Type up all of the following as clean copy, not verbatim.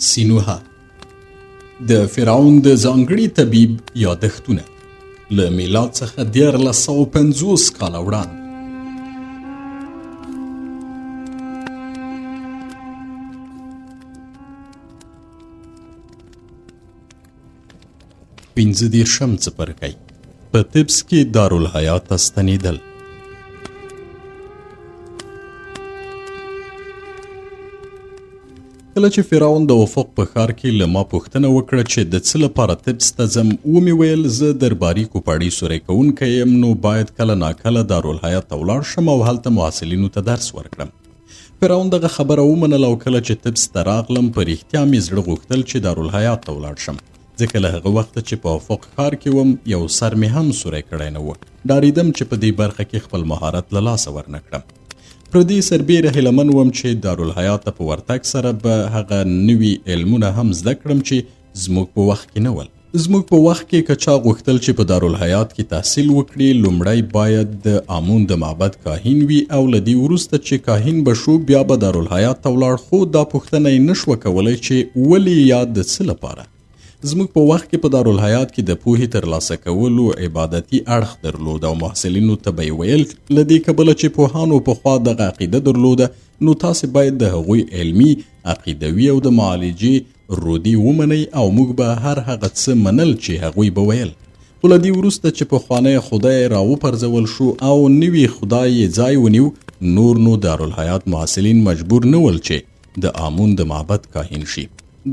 سینوهه د فرعون د ځانګړي طبیب یادښتونه له میلاد څخه 1350 کاله وړاندې. پنځه دېرشم څپرکی، په طبس کې دارالحیات ته ستنېدل. کله چې فرعون د افق په ښار کې له ما پوښتنه وکړه چې د څه لپاره طبس ته ځم، ومې ویل زه درباري کوپړۍ سوری کوونکی یم، نو باید کله ناکله دارالحیات ته ولاړ شم او هلته محصلینو ته درس ورکړم. فرعون دغه خبره ومنله او کله چې طبس ته راغلم، په رښتیا مې زړه غوښتل چې دارالحیات ته ولاړ شم، ځکه له هغه وخته چې په افق ښار کې وم یو سر مې هم سوری کړی نه و. ډاریدم چې په دې برخه کې خپل مهارت له لاسه ورنه کړم. پر دې سربېره هیله من وم چې دارالحیات ته په ورتګ سره به هغه نوي علمونه هم زده کړم چې زموږ په وخت کې نه ول. زموږ په وخت کې که چا غوښتل چې په دارالحیات کې تحصیل وکړي، لومړی باید د آمون د معبد کاهن وي او له دې وروسته چې کاهن به شو بیا به دارالحیات ته ولاړ، خو دا پوښتنه یې نه شوه کولی چې ولې یا د څه لپاره. زموږ په وخت کې په دارالحیات کې د پوهې ترلاسه کولو عبادتي اړخ درلود او محصلینو ته به یې ویل، له دې کبله چې پوهانو پخوا دغه عقیده درلوده، نو تاسې باید د هغوی علمي، عقیدوي او د معالجې رودې ومنئ او موږ به هر هغه څه منل چې هغوی به ویل. خو له دې وروسته چې پخوانی خدای راوپرځول شو او نوي خدای یې ځای ونیو، نور نو دارالحیات محصلین مجبور نه ول چې د آمون د معبد کاهن شي.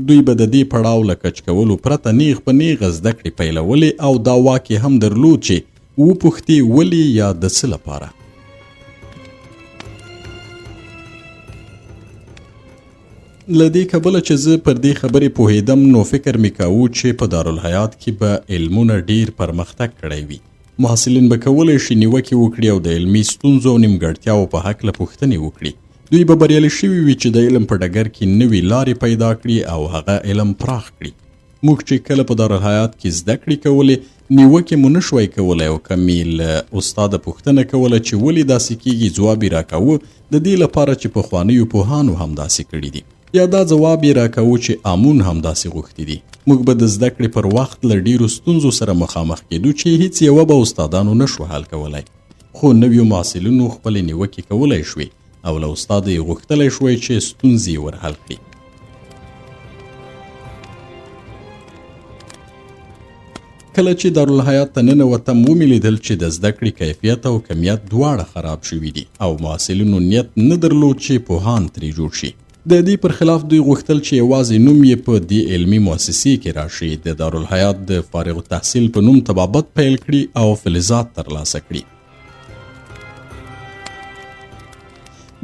دوی به د دې پړاو له کچ کولو پرته نیغ په نیغه زده کړې پیلولې او دا واک یې هم درلود چې وپوښتي ولې یا د څه لپاره. له دې کبله چې زه پر دې خبرې پوهېدم، نو فکر مې کاوه چې په دارالحیات کې به علمونه ډېر پرمختګ کړی وي. محصلین به کولی شي نیوکې وکړي او د علمي ستونزو او نیمګړتیاوو په هکله پوښتنې وکړي. دوی به بریالي شوي وي چې د علم په ډګر کې نوې لارې پیدا کړي او هغه علم پراخ کړي. موږ چې کله په دارالحیات کې زده کړې کولې، نیوکې مو نه شوای کولی او که مې له استاده پوښتنه کوله چې ولې داسې کېږي، ځواب یې راکاوه، د دې لپاره چې پخوانیو پوهانو همداسې کړي دي. یا دا ځواب یې راکاوه چې آمون همداسې غوښتي دي. موږ به د زده کړې پر وخت له ډېرو ستونزو سره مخامخ کېدو چې هېڅ یوه به استادانو نه شو حل کولای. خو نویو محصلینو خپلې نیوکې کولای شوې او له استاده یې غوښتلی شوی چې ستونزې یې ور حل کړي. کله چې دارالحیات ته ننوتم، ومې لیدل چې د زده کړې کیفیت او کمیت دواړه خراب شوي دي او محصلینو نیت نه درلود چې پوهان ترې جوړ شي. د دې پر خلاف دوی غوښتل چې یوازې نوم یې په دې علمي مؤسسې کې راشي، د دارالحیات د فارغ التحصیل په نوم طبابت پیل کړي او فلزات ترلاسه کړي.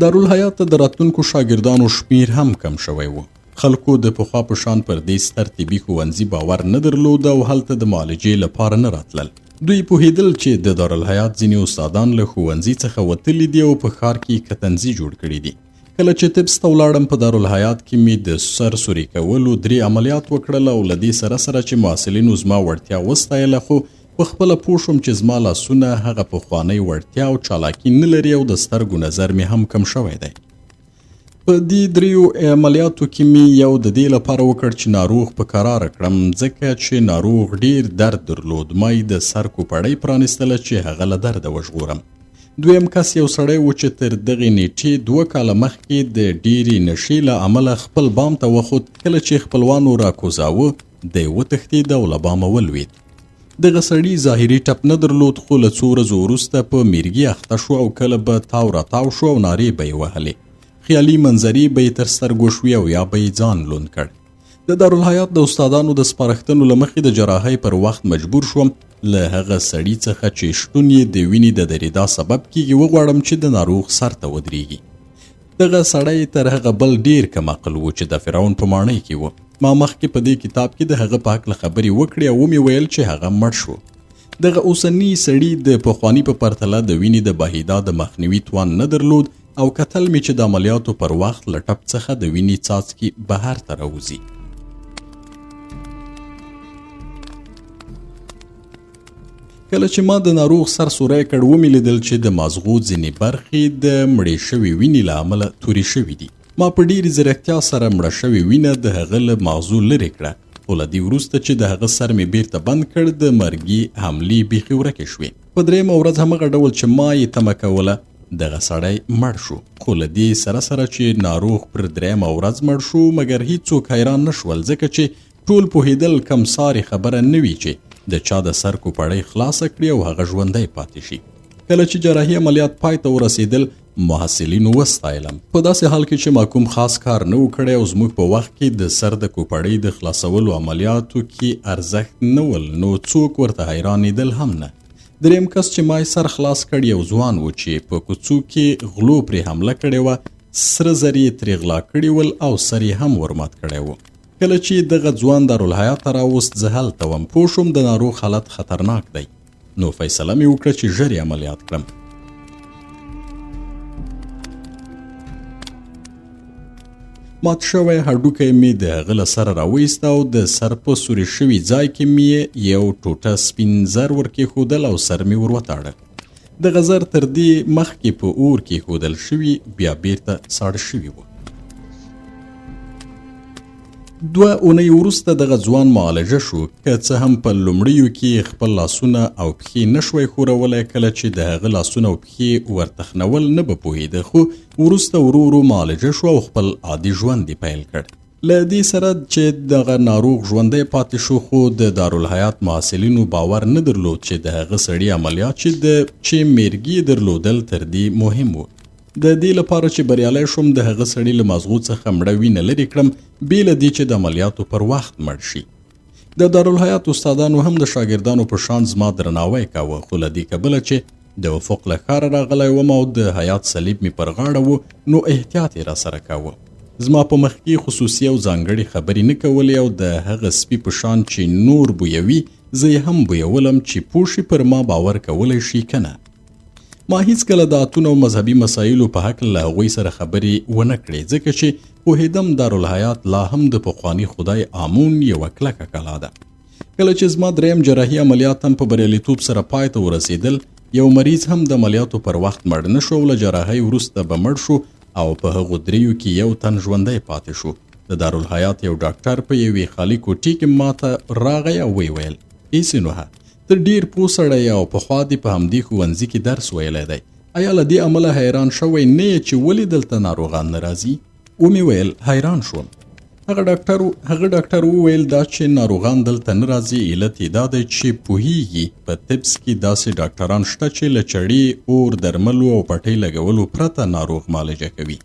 دارالحیات ته د راتلونکو شاګردانو شمیر هم کم شوی و. خلکو د پخوا په شان پر دې ستر طبي ښوونځي باور نه درلود او هلته د معالجې لپاره نه راتلل. دوی پوهېدل چې د دارالحیات ځینې استادان له ښوونځي څخه وتلي دي او په ښار کې کتنځي جوړ کړي دي. کله چې طبس ته ولاړم، په دارالحیات کې مې د سر سوري کولو درې عملیات وکړل او له دې سره سره چې محصلینو زما وړتیا وستایله، خو په خپله پوه شوم چې زما لاسونه هغه پخوانۍ وړتیا او چالاکي نه لري او د سترګو نظر مې هم کم شوی دی. په دې دریو عملیاتو کې مې یو د دې لپاره وکړ چې ناروغ په کراره کړم، ځکه چې ناروغ ډیر درد درلود. ما یې د سر کوپړۍ پرانیستله چې هغه له درده وژغورم. دویم کس یو سړی و چې تر دغې نیټې 2 کاله مخکې د ډېرې نشې له امله خپل بام ته وخوت. کله چې خپلوانو راکوزاوه، دی وتښتېد او له بامه ولوېد. دغه سړي ظاهري ټپ نه درلود، خو له څو ورځو وروسته په میرګي اخته شو او کله به تاو راتاو شو او نارې به یې وهلې، خیالي منظرې به یې تر سترګو شوې او یا به یې ځان لوند کړ. د دارالحیات د استادانو د سپارښتنو له مخې د جراحۍ پر وخت مجبور شوم له هغه سړي څخه چې شتون یې د وینې د درېدا سبب کیږي وغواړم چې د ناروغ سر ته ودرېږي. دغه سړی تر هغه بل ډیر کم عقل و چې د فرعون په ماڼۍ کې و. ما مخکې په دې کتاب کې د هغه په هکله خبرې وکړې او ومې ویل چې هغه مړ شو. دغه اوسني سړي د پخواني په پرتله د وینې د بهیدا د مخنیوي توان نه درلود او کتل مې چې د عملیاتو پر وخت له ټپ څخه د وینې څاڅکي بهر ته راوځي. کله چې ما د ناروغ سر سوری کړ، ومې لیدل چې د مازغو ځینې برخې د مړې شوې وینې له امله تورې شوې دي. ما په ډېرې ځیرکتیا سره مړه شوې وینه د هغه له ماغزو لرې کړه، خو له دې وروسته چې د هغه سر مې بیرته بند کړ، د مرګي حملې بیخي ورکې شوې. په درېیمه ورځ همغه ډول چې ما یې تمه کوله، دغه سړی مړ شو. خو له دې سره سره چې ناروغ پر درېیمه ورځ مړ شو، مګر هیڅوک حیران نه شول، ځکه چې ټول پوهېدل کم ساري خبره نه وي چې د چا د سر کوپړۍ خلاصه کړي او هغه ژوندی پاتې شي. کله چې جراحي عملیات پای ته ورسېدل، محصلینو وستایلم. په داسې حال کې چې ما کوم خاص کار نه و کړی او زموږ په وخت کې د سر د کوپړۍ د خلاصولو عملیاتو کې ارزښت نه ول، نو څوک ورته حیرانېدل هم نه. دریم کس چې ما یې سر خلاص کړ یو ځوان و چې په کوڅو کې غلو پرې حمله کړې وه، سره زر یې ترې غلا کړي ول او سر یې هم ورمات کړی و. کله چې دغه ځوان دارالحیات ته راوست، زه هلته وم، پوه شوم د ناروغ حالت خطرناک دی، نو فیصله مې وکړه چې ژر یې عملیات کړم. مات شوی هډوکی مې د هغه له سره راوایسته او د سر په سوري شوي ځای کې مې یو ټوټه سپین زر ورکېښودل او سر مې وروتاړه. دغه زر تر دې مخکې په اور کې ښودل شوي، بیا بیرته ساړه شوي وو. دوه اونۍ وروسته دغه ځوان معالجه شو. که څه هم په لومړیو کې یې خپل لاسونه او پښې نه شوای ښورولی، کله چې د هغه لاسونه او پښې ورتخنول نه به پوهېده، خو وروسته ورو ورو معالجه شو او خپل عادي ژوند یې پیل کړ. له دې سره چې دغه ناروغ ژوندی پاتې شو، خو د دارالحیات محصلینو باور نه درلود چې د هغه سړي عملیات چې د چې میرګي درلودل تر دې مهم و. د دې لپاره چې بریالی شوم د هغه سړي له مازغو څخه مړه وینه لرې کړم، بې له دې چې د عملیاتو پر وخت مړ شي. د دارالحیات استادانو هم د شاګردانو په شان زما درناوی کاوه، خو له دې کبله چې د افق له ښاره راغلی وم او د حیات صلیب مې پر غاړه و، نو احتیاط یې راسره کاوه. زما په مخ کې خصوصي او ځانګړې خبرې نه کولې او د هغه سپي په شان چې نور بویوي، زه یې هم بویولم چې پوه شي پر ما باور کولی شي که نه. ما هیڅکله د اتونو او مذهبي مسایلو په هکله له هغوی سره خبرې ونه کړې، ځکه چې پوهېدم دارالحیات لا هم د پخواني خدای آمون یوه کلکه کلا ده. کله چې زما دریم جراحي عملیات هم په بریالیتوب سره پای ته ورسېدل، یو مریض هم د عملیاتو پر وخت مړ نه شو او له جراحۍ وروسته به مړ شو او په هغو دریو کې یو تن ژوندی پاتې شو. د دارالحیات یو ډاکټر په یوې خالي کوټې کې ماته راغی او ویې ویل: ای سینوهه، ته ډېر پوه سړی یې او پخوا دې په همدې ښوونځي کې درس ویلی دی. ایا له دې امله حیران شوی نه یې چې ولې دلته ناروغان نه راځي؟ ومې ویل، حیران شوم. هغه ډاکټر هغه ډاکټر وویل، دا چې ناروغان دلته نه راځي علت یې دا دی چې پوهیږي په طبس کې داسې ډاکټران شته چې له چړې، اور، درملو او پټۍ لګولو پرته ناروغ معالجه کوي.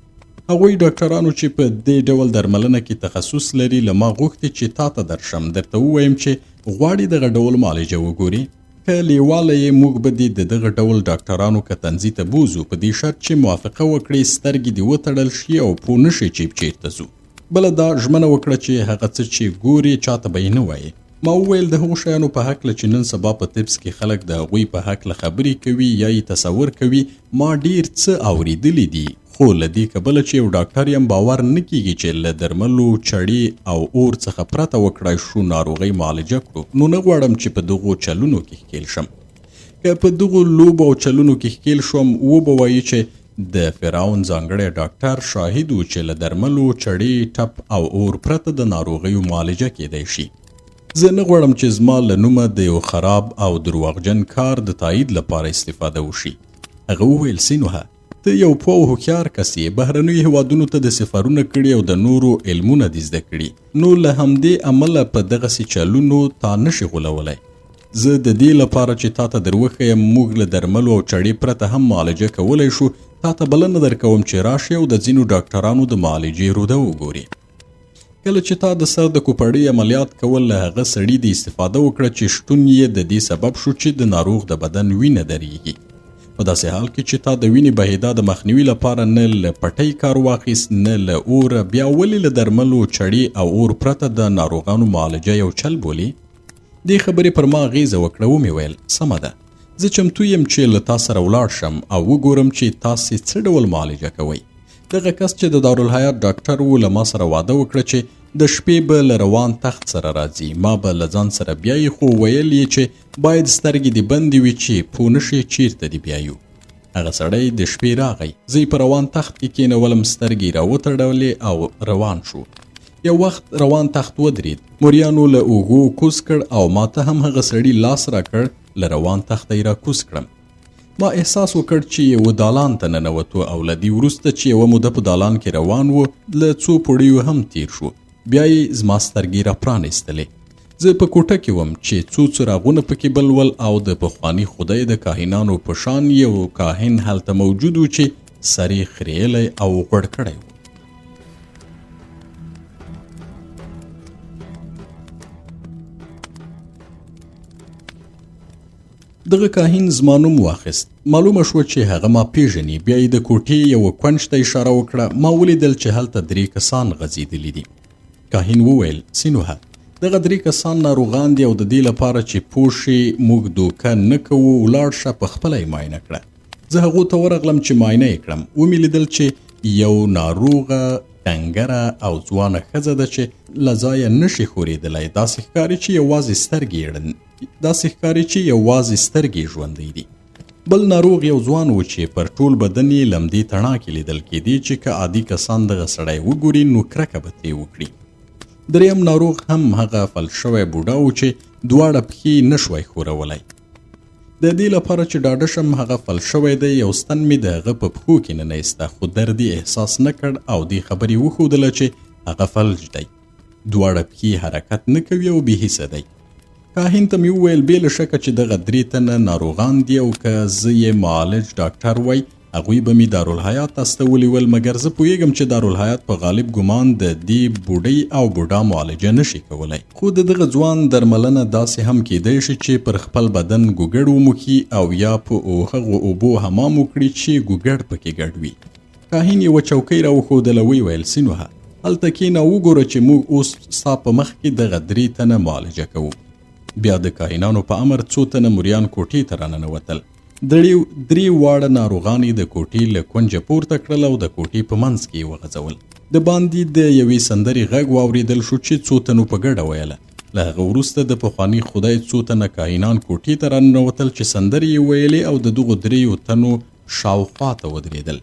هغوی ډاکټرانو چې په دې ډول درملنه کې تخصص لري له ما غوښتي چې تا ته درشم درته ووایم چې غواړي دغه ډول معالجه وګوري. که لیواله یې موږ به دې د دغه ډول ډاکټرانو کتنځي ته بوځو، په دې شرط چې موافقه وکړې، سترګې دې وتړل شي او پوه نه شې چې چیرته ځو. بله دا ژمنه وکړه چې هغه څه چې ګورې چاته به یې نه وایې. ما وویل، د هغو شیانو په هکله چې نن سبا په طبس کې خلک د هغوی په هکله خبرې کوي یا یې تصور کوي، ما ډېر څه اورېدلي دي، خو له دې کبله چې یو ډاکټر یم باور نه کېږي چې له درملو، چړې او اور څخه پرته وکړای شو ناروغۍ معالجه کړو، نو نه غواړم چې په دغو چلونو کې ښکېل شم. که په دغو لوبو او چلونو کې ښکېل شوم، وبه وایي چې د فرعون ځانګړی ډاکټر شاهد و چې له درملو، چړې، ټپ او اور پرته د ناروغیو معالجه کېدای شي. زه نه غواړم چې زما له نومه د یو خراب او درواغجن کار د تایید لپاره استفاده وشي. هغه وویل، سینوهه، ته یو پوه او هوښیار کس یې، بهرنیو هېوادونو ته د سفرونه کړي او د نورو علمونه دې زده کړي، نو له همدې امله په دغسې چلونو تا نه شي غولولی. زه د دې لپاره چې تا ته در وښیم موږ له درملو او چړې پرته هم معالجه کولی شو، تا ته بلنه درکوم چې راشې او د ځینو ډاکټرانو د معالجې روده وګورې. کله چې تا د سر د کوپړۍ عملیات کول، له هغه سړي دې استفاده وکړه چې شتون یې د دې سبب شو چې د ناروغ د بدن وینه درېږي. په داسې حال کې چې تا د وینې بهېدا د مخنیوي لپاره نه له پټۍ کار واخیست نه له اوره، بیا ولې له درملو، چړې او اور پرته د ناروغانو معالجه یو چل بولې؟ دې خبرې پر ما اغېزه وکړه. ومې ویل، سمه ده، زه چمتو یم چې له تا سره ولاړ شم او وګورم چې تاسې څه ډول معالجه کوئ. دغه کس چې د دارالحیات ډاکټر و له ما سره وعده وکړه چې د شپې به له روان تخت سره راځي، ما به له ځان سره بیایي، خو ویل یې چې باید سترګې دې بندې وي چې پوه نه شې چیرته دې بیایو. هغه سړی د شپې راغی، زه یې په روان تخت کې کېنولم، سترګې یې راوتړلې او روان شو. یو وخت روان تخت ودرېد، موریانو له اوږو کوز کړ او ما ته هم هغه سړي لاس راکړ، له روان تخته یې راکوز کړم. ما احساس وکړ چې یوه دالان ته ننوتو او له دې وروسته چې یوه موده په دالان کې روان وو، له څو پوړیو هم تیر شو. بیا یې زما سترګې را پرانیستلې. زه په کوټه کې وم چې څو څراغونه پکې بل ول او د پخواني خدای د کاهنانو په شان یو کاهن هلته موجود و چې سر یې خریلی او غوړ کړی و. دغه کاهن زما نوم واخیست. معلومه شوه چې هغه ما پیژني. بیا یې د کوټې یوه کونج ته اشاره وکړه. ما ولیدل چې هلته درې کسان غځېدلي دي. کاهن وویل، سینوهه، دغه درې کسان ناروغان دي او د دې لپاره چې پوه شې موږ دوکه نه کوو، ولاړ شه په خپله یې معاینه کړه. زه هغو ته ورغلم چې معاینه یې کړم. ومې لیدل چې یو ناروغه ډنګره او ځوانه ښځه ده چې له ځایه نشي ښورېدلی، داسې ښکاري چې یوازې سترګې یې داسې ښکاري چې یوازې سترګې ژوندۍ دي. بل ناروغ یو ځوان و چې پر ټول بدن یې لمدې تڼاکې لیدل کېدې چې که عادي کسان دغه سړی وګوري نو کرکه به ترې وکړي. دریم ناروغ هم هغه فلج شوی بوډا و چې دواړه پښې یې نه شوای ښورولی. د دې لپاره چې ډاډه شم هغه فلج شوی دی، یو ستن مې د هغه په پښو کې ننه ایسته، خو درد یې احساس نه کړ او دې خبرې وښودله چې هغه فلج دی. دواړه پښې حرکت نه کوي او بې حسه دی. کاهن ته مې وویل، بې له شکه چې دغه درې تنه ناروغان دي او که زه یې معالج ډاکټر وای هغوی به مې دارالحیات ته استولي ول، مګر زه پوهېږم چې دارالحیات په غالب ګمان د دې بوډۍ او بوډا معالجه نه شي کولی. خو د دغه ځوان درملنه داسې هم کېدای شي چې پر خپل بدن ګوګړ وموښي او یا په هغو اوبو حمام وکړي چې ګوګړ پکې ګډ وي. کاهن یوه چوکۍ راوښودله، ویې ویل، سینوهه، هلته کښېنه او وګوره چې موږ اوس ستا په مخ کې دغه درې تنه معالجه کوو. بیا د کاهنانو په امر څو تنه مریان کوټې ته راننوتل. درې واړه ناروغان یې د کوټې له کونجه پورته کړل او د کوټې په منځ کې یې وغځول. د باندې د یوې سندرې غږ واورېدل شو چې څو تنو په ګډه ویله. له هغه وروسته د پخواني خدای څو تنه کاهنان کوټې ته راننوتل چې سندرې یې ویلې او د دغو درېیو تنو شاوخوا ته ودرېدل.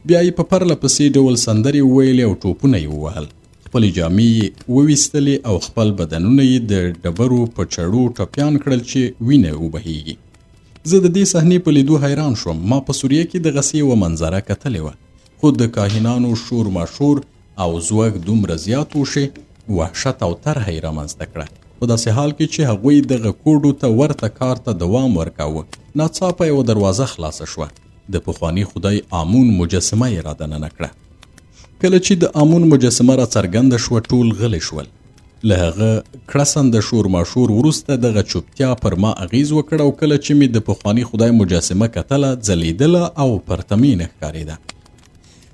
بیا یې په پرله پسې ډول سندرې وویلې او ټوپونه یې ووهل. خپلې جامې یې وویستلې او خپل بدنونه یې د ډبرو په چړو ټپیان کړل چې وینه وبهیږي. زه د دې صحنې په لیدو حیران شوم. ما په سوریه کې دغسې یوه منظره کتلې وه، خو د کاهنانو شور ماشور او ځوږ دومره زیات و چې وحشت او طرحه یې رامنځته کړه. په داسې حال کې چې هغوی دغه کوډو ته ورته کار ته دوام ورکاوه، ناڅاپه یوه دروازه خلاصه شوه. د پخواني خدای آمون مجسمه یې را دننه کړه. کله چې د آمون مجسمه را څرګنده شوه، ټول غلي شول. له هغه کړسنده شور ماشور وروسته دغه چوپتیا پر ما اغیز وکړ او کله چې مې د پخواني خدای مجسمه کتله، ځلیدله او پرتمینه ښکارېده.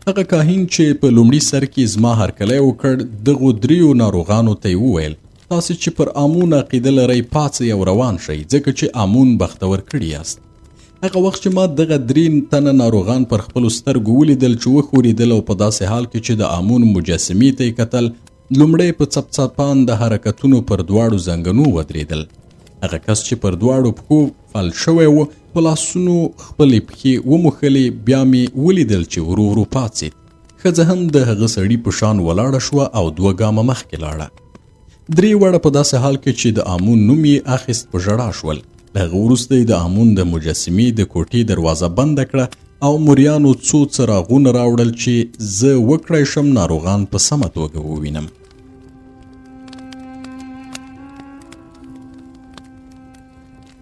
هغه کاهن چې په لومړي سر کې زما هرکلی وکړ، دغو دریو ناروغانو ته یې وویل، تاسې چې پر آمون عقیده لرئ پاڅئ او روان شئ، ځکه چې آمون بختور کړي یاست. هغه وخت چې ما دغه درې تنه ناروغان پر خپلو سترګو ولیدل چې وښورېدل او په داسې حال کې چې د آمون مجسمې ته یې کتل، لومړی په څپڅپانده حرکتونو پر دواړو زنګنو ودرېدل. هغه کس چې پر دواړو پښو فلج شوی و، په لاسونو خپلې پښې وموښلې. بیا مې ولیدل چې ورو ورو پاڅېد. ښځه هم د هغه سړي په شان ولاړه شوه او دوه ګامه مخکې لاړه. درې واړه په داسې حال کې چې د آمون نوم یې اخیست په ژړا شول. له هغه وروسته یې د آمون د مجسمې د کوټې دروازه بنده کړه او مریانو څو څراغونه راوړل چې زه وکړای شم ناروغان په سمه توګه ووینم.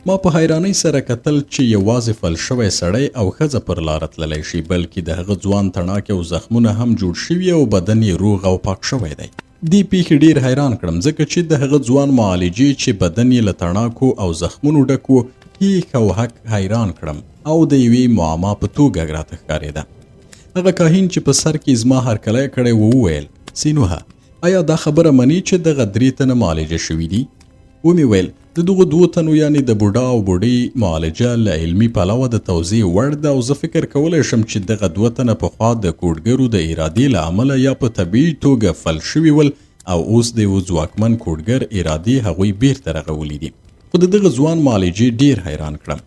ما په حیرانۍ سره کتل چې یوازې فل شوی سړی او ښځه پر لاره تللی شي، بلکې د هغه ځوان تڼاکې او زخمونه هم جوړ شوي او بدن یې روغ او پاک شوی دی. دې پیښې ډیر حیران کړم، ځکه چې د هغه ځوان معالجې چې بدن یې له تڼاکو او زخمونو ډک و، هیښ او هک حیران کړم او د یوې معما په توګه راته ښکارېده. هغه کاهین چې په سر کې زما هرکلی کړی و، وویل، سینوهه، ایا دا خبره منې چې دغه درې تنه معالجه شوي دي؟ ومې ویل، د دغو دوو تنو یعنې د بوډا او بوډۍ معالجه له علمي پلوه د توضیح وړ ده او زه فکر کولی شم چې دغه دوه تنه پخوا د کوډګرو د ارادې له امله یا په طبیعي توګه فلج شوي ول او اوس د یوه ځواکمن کوډګر ارادې هغوی بیرته رغولي دي. خو د دغه ځوان معالجې ډیر حیران کړم.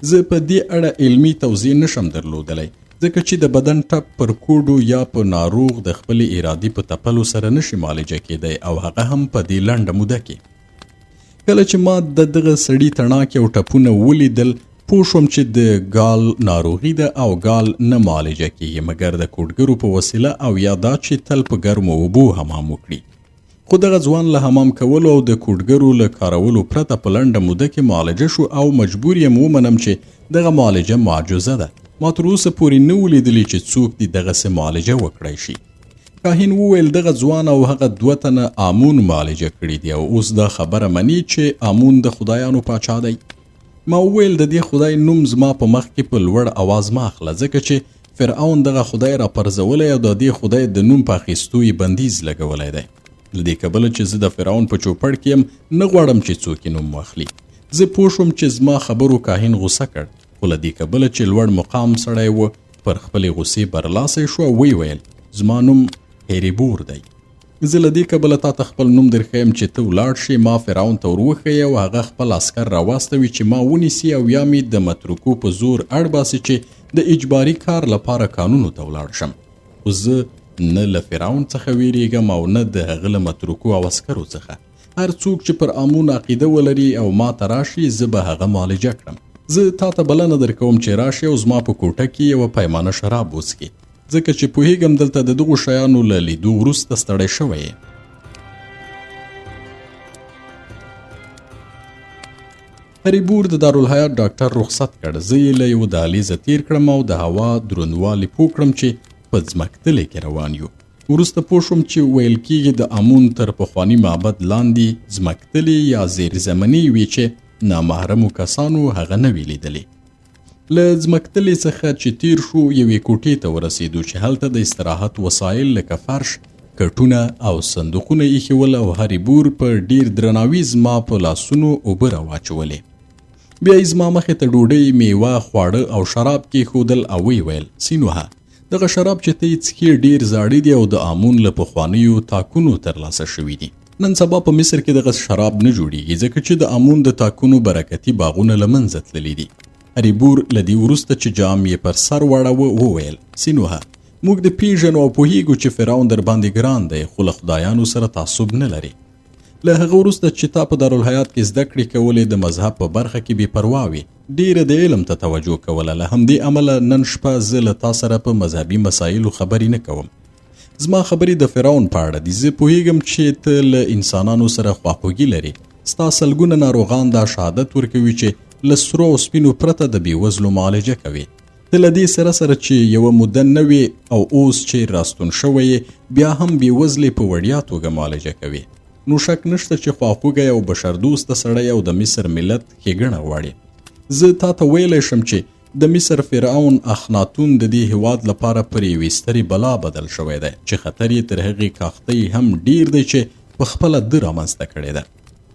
زه په دې اړه علمي توضیح نه شم درلودلی، ځکه چې د بدن ټپ پر کوډو یا په ناروغ د خپلې ارادې په تپلو سره نه شي معالجه کېدی او هغه هم په دې لنډه موده کې. کله چې ما د دغه سړي تڼاکې او ټپونه ولیدل، پوه شوم چې د ګال ناروغي ده او ګال نه معالجه کېږي، مګر د کوډګرو په وسیله او یا دا چې تل په ګرمو اوبو حمام وکړي. خو دغه ځوان له حمام کولو او د کوډګرو له کارولو پرته په لنډه موده کې معالجه شو او مجبور یم ومنم چې دغه معالجه معجزه ده. ما تر اوسه پورې نه وو لیدلي چې څوک دې دغسې معالجه وکړای شي. کاهن وویل، دغه ځوان او هغه دوه تنه آمون معالجه کړي دي او اوس دا خبره مني چې آمون د خدایانو پاچا دی. ما وویل، د دې خدای نوم زما په مخ کې په لوړ اواز مه اخله، ځکه چې فرعون دغه خدای راپرځولی او د دې خدای د نوم په اخیستو یې بندیز لګولی دی. له دې کبله چې زه د فرعون په چوپړ کې یم، نه غواړم چې څوک یې نوم واخلي. زه پوه شوم چې زما خبرو کاهن غوسه کړ، خو له دې کبله چې لوړ مقام سړی و، پر خپلې غوسې برلاسی شو او ویې ویل، زما نوم هیریبور دی. زه له دې کبله تا ته خپل نوم درښیم چې ته ولاړ شې، ما فرعون ته وروښیې او هغه خپل عسکر راواستوي چې ما ونیسي او یا مې د متروکو په زور اړ باسي چې د اجباري کار لپاره کانونو ته ولاړ شم. خو زه نه له فرعون څخه ویریږم او نه د هغه له متروکو او عسکرو څخه. هر څوک چې پر آمون عقیده ولري او ما ته راشي، زه به هغه معالجه کړم. زه تا ته بلنه درکوم چې راشې او زما په کوټه کې یوه پیمانه شراب وڅښې، ځکه چې پوهېږم دلته د دغو شیانو له لیدو وروسته ستړی شوی یې. هریبور د دارالحیات ډاکټر رخصت کړ. زه یې له یوه دهلیزه تیر کړم او د هوا دروندوالي پوه کړم چې په ځمکتلې کې روان یو. وروسته پوه شوم چې ویل کیږي د امون تر پخواني معبد لاندې ځمکتلې یا زیرزمنۍ وې چې نامحرمو کسانو هغه نه وې لیدلې. له ځمکتلې څخه چې تیر شو، یوې کوټې ته ورسېدو چې هلته د استراحت وسایل لکه فرش، کټونه او صندوقونه ایښي ول او هري بور په ډیر درناوي زما په لاسونو اوبه راواچولې. بیا یې زما مخې ته ډوډۍ، میوه، خواړه او شراب کېښودل او ویې ویل، سینوهه، دغه شراب چې ته یې څښې ډېر زاړه دي او د آمون له پخوانیو تاکونو ترلاسه شوي دي. نن سبا په مصر کې دغه شراب نه جوړیږي، ځکه چې د آمون د تاکونو برکتي باغونه له منځه تللي دي. هریبور له دې وروسته چې جام یې پر سر واړاوه وویل، سینوهه، موږ دې پېژنو او پوهېږو چې فرعون درباندې ګران دی، خو له خدایانو سره تعصب نه لرې. له هغه وروسته چې تا په دارالحیات کې زده کړې کولې، د مذهب په برخه کې بې پروا وې، ډېره د علم ته توجه کوله، له همدې امله نن شپه زه له تا سره په مذهبي مسایلو خبرې نه کوم. زما خبرې د فرعون په اړه دي. زه پوهېږم چې ته له انسانانو سره خواخوږي لرې. ستا سلګونه ناروغان دا شهادت ورکوي چې له سرو او سپینو پرته د بېوزلو معالجه کوې. ته له دې سره سره چې یوه موده نه وې او اوس چې راستون شوی یې، بیا هم بېوزلې په وړیا توګه معالجه کوې. نو شک نشته چې خواخوږی او بشردوسته سړی او د مصر ملت ښېګڼه غواړې. زه تا ته ویلی شم چې د مصر فرعون اخناتون د دې هېواد لپاره پر یوې سترې بلا بدل شوی دی چې خطر یې تر هغې کاختۍ هم ډېر دی چې په خپله ده رامنځته کړې ده.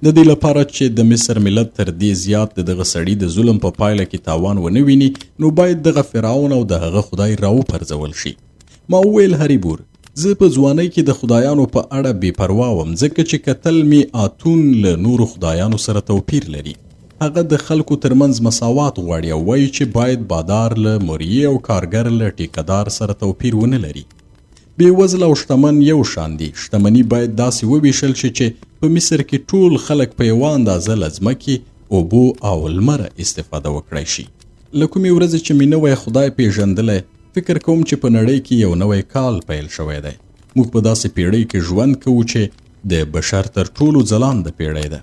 د دې لپاره چې د مصر ملت تر دې زیات د دغه سړي د ظلم په پایله کې تاوان ونه ویني، نو باید دغه فرعون او د هغه خدای راوپرځول شي. ما وویل، هریبور، زه په ځوانۍ کې د خدایانو په اړه بې پروا وم، ځکه چې کتل مې آتون له نورو خدایانو سره توپیر لري. هغه د خلکو تر منځ مساوات غواړي او وایي چې باید بادار له مریې او کارګر له ټیکهدار سره توپیر ونه لري. بې وزله او شتمن یو شان دي. شتمني باید داسې وویشل شي چې په مصر کې ټول خلک په یوه اندازه له ځمکې، اوبو او لمره استفاده وکړای شي. له کومې ورځې چې مې نوی خدای پېژندلی، فکر کوم چې په نړۍ کې یو نوی کال پیل شوی دی. موږ په داسې پېړۍ کې ژوند کوو چې د بشر تر ټولو ځلانده پېړۍ ده.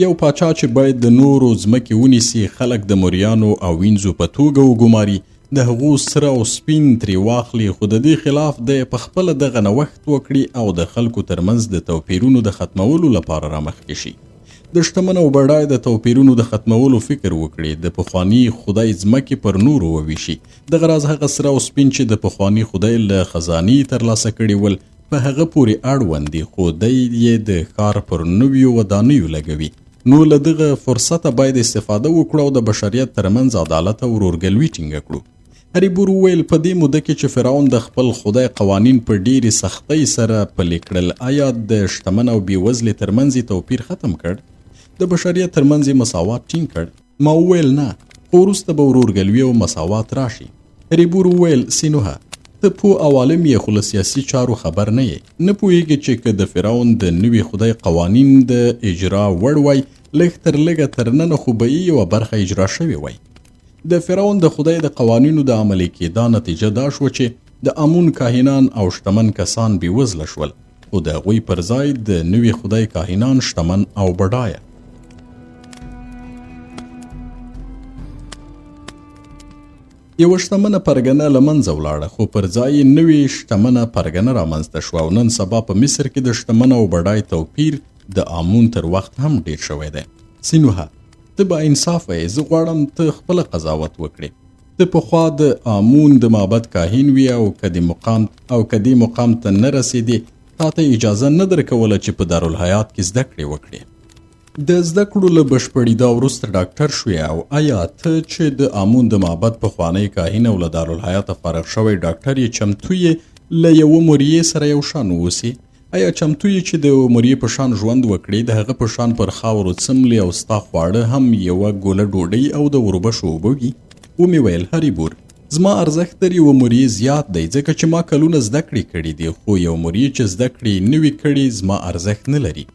یو پاچا چې باید د نورو ځمکې ونیسي، خلک د مریانو او وینځو په توګه وګماري، د هغو سره او سپین ترې واخلي، خو د دې خلاف دی په خپله دغه نوښت وکړي او د خلکو ترمنځ د توپیرونو د ختمولو لپاره رامخکې شي. د شتمن او بډای د توپیرونو د ختمولو فکر وکړي، د پخواني خدای ځمکې پر نورو وویشي. دغه راز هغه سره او سپین چې د پخواني خدای له خزانې ترلاسه کړي ول، په هغه پورې اړوند دي، خو دی یې د ښار پر نویو ودانیو لګوي. نو له دغه فرصته باید استفاده وکړو او د بشریت ترمنځ عدالت او ورورګلوي ټینګه کړو. هریبور وویل، په دې موده کې چې فرعون د خپل خدای قوانین په ډېرې سختۍ سره پلي کړل، ایا د شتمن او بېوزلې ترمنځ یې توپیر ختم کړ؟ د بشریت ترمنځ یې مساوات ټینګ کړ؟ ما وویل، نه، خو وروسته به ورورګلوي او مساوات راشي. هریبور وویل، سینوهه، ته پوه او عالم یې، خو له سیاسي چارو خبر نه یې. نه پوهېږې چې که د فرعون د نوي خدای قوانین د اجرا وړ وای، لږ تر لږه تر ننه خو به یې یوه برخه اجرا شوې وای. د فرعون د خدای د قوانینو د عملي کېدا نتیجه دا شوه چې د امون کاهنان او شتمن کسان بېوزله شول، خو د هغوی پر ځای د نوي خدای کاهنان شتمن او بډایه. یوه شتمنه پرګنه له منځه ولاړه، خو پر ځای یې نوې شتمنه پرګنه رامنځته شوه او نن سبا په مصر کې د شتمن او بډای توپیر د آمون تر وخت هم ډېر شوی دی. سینوهه، ته با انصافه یې، زه غواړم ته خپله قضاوت وکړې. ته پخوا د آمون د معبد کاهن وې او که دې مقام او که دې مقام ته نه رسېدې، تا ته اجازه نه درکوله چې په دارالحیات کې زده کړې وکړې. د زده کړو له بشپړېدا وروسته ډاکټر شوې او ایا ته چې د آمون د معبد پخوانی کاهن او له دارالحیاته فارغ شوی ډاکټر یې، چمتو یې له یوه مریې سره یو شان اوسې؟ ایا چمتو یې چې د یوه مریې په شان ژوند وکړې، د هغه په شان پر خاورو څملې او ستا خواړه هم یوه ګوله ډوډۍ او د اوربشو اوبه وي؟ ومې ویل، هریبور، زما ارزښت تر یوه مریې زیات دی، ځکه چې ما کلونه زده کړې کړې دي، خو یو مریې چې زده کړې یې نه وي کړې، زما ارزښت نه لري.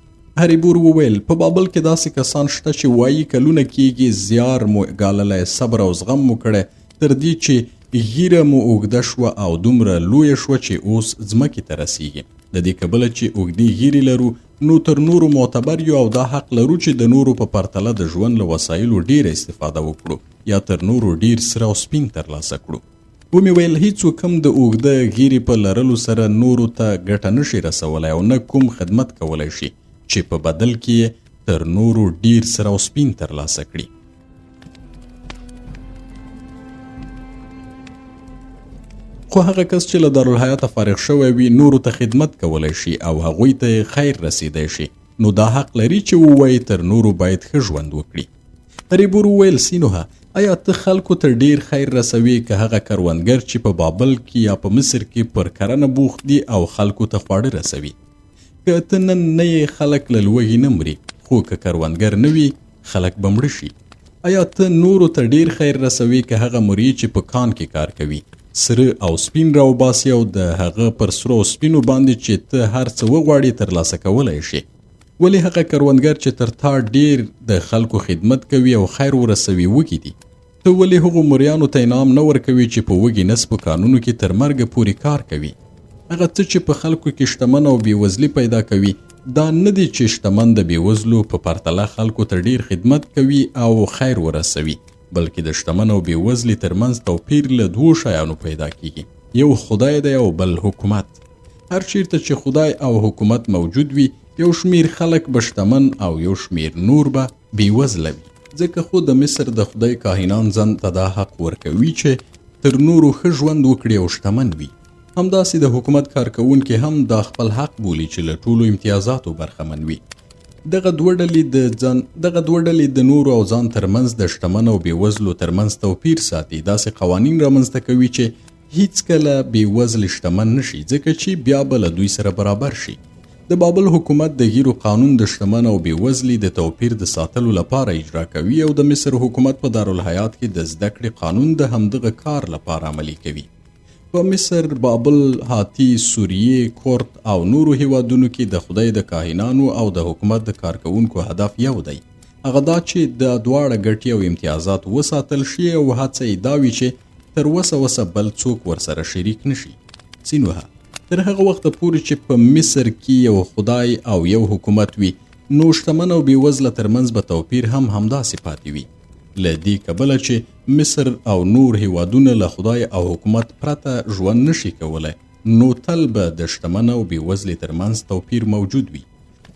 هریبور وویل، په بابل کې داسې کسان شته چې وایي، کلونه کېږي زیار مو ګاللی، صبر او زغم مو کړی، تر دې چې ږیره مو اوږده شوه او دومره لویه شوه چې اوس ځمکې ته رسېږي. د دې کبله چې اوږدې ږیرې لرو، نو تر نورو معتبر یو او دا حق لرو چې د نورو په پرتله د ژوند له وسایلو ډېره استفاده وکړو یا تر نورو ډېر سره او سپین ترلاسه کړو. ومې ویل، هیڅوک هم د اوږده ږیرې په لرلو سره نورو ته ګټه نه شي رسولای او نه کوم خدمت کولای شي چې په بدل کې یې تر نورو ډېر سره او سپین ترلاسه کړي. خو هغه کس چې له دارالحیاته فارغ شوی وي، نورو ته خدمت کولی شي او هغوی ته یې خیر رسیدی شي، نو دا حق لري چې ووایي تر نورو باید ښه ژوند وکړي. ریبور وویل، سینوهه، ایا ته خلکو ته ډیر خیر رسوې که هغه کروندګر چې په بابل کې یا په مصر کې پر کرنه بوخت دي او خلکو ته خواړه رسوي؟ که ته نن نه یې، خلک له لوږې نه مري، خو که کروندګر نه وي، خلک به مړه شي. ایا ته نورو ته ډیر خیر رسوې که هغه مریی چې په کان کې کار کوي، سره او سپین راوباسي او د هغه پر سرو او سپینو باندې چې ته هر څه وغواړې ترلاسه کولای شې؟ ولې هغه کروندګر چې تر تا ډیر د خلکو خدمت کوي او خیر ورسوي، وږي دي؟ ته ولې هغو مریانو ته انعام نه ورکوي چې په وږي نس په کانونو کې تر مرګه پورې کار کوي؟ هغه څه چې په خلکو کې شتمن او بېوزلي پیدا کوي، دا نه دي چې شتمن د بېوزلو په پرتله خلکو ته ډېر خدمت کوي او خیر ورسوي، بلکې د شتمن او بېوزلي ترمنځ توپیر له دوو شیانو پیدا کېږي، یو خدای دی او بل حکومت. هر چیرته چې خدای او حکومت موجود وي، یو شمېر خلک به شتمن او یو شمېر نور به بېوزله وي. ځکه خو د مصر د خدای کاهنان ځان ته دا حق ورکوي چې تر نورو ښه ژوند وکړي او شتمن وي. همداسې د حکومت کارکوونکي هم دا خپل حق بولي چې له ټولو امتیازاتو برخمن وي. دغه دوه ډلې د ځان دغه دوه ډلې د نورو او ځان ترمنځ د شتمن او بېوزلو ترمنځ توپیر ساتي، داسې قوانین رامنځته کوي چې هیڅکله بې وزلي شتمن نه شي، ځکه چې بیا به له دوی سره برابر شي. د بابل حکومت د ږیرو قانون د شتمن او بې وزلي د توپیر د ساتلو لپاره اجرا کوي او د مصر حکومت په دارالحیات کې د زده کړې قانون د همدغه کار لپاره عملي کوي. په مصر، بابل، هاتي، سوریې، کورت او نورو هیوادونو کې د خدای د کاهنانو او د حکومت د کارکوونکو هدف یو دی، هغه دا چې د دواړه ګټې او امتیازات وساتل شي او هڅه یې دا وي چې تر وسه وسه بل څوک ورسره شریک نشي. سینوهه، تر هغه وخته پورې چې په مصر کې یو خدای او یو حکومت وي، نو شتمن او بېوزله ترمنځ به توپیر هم همداسې پاتې وي. له دې کبله چې مصر او نور هېوادونه له خدای او حکومت پرته ژوند نشي کولی، نو تل به د شتمن او بېوزلې ترمنځ توپیر موجود وي.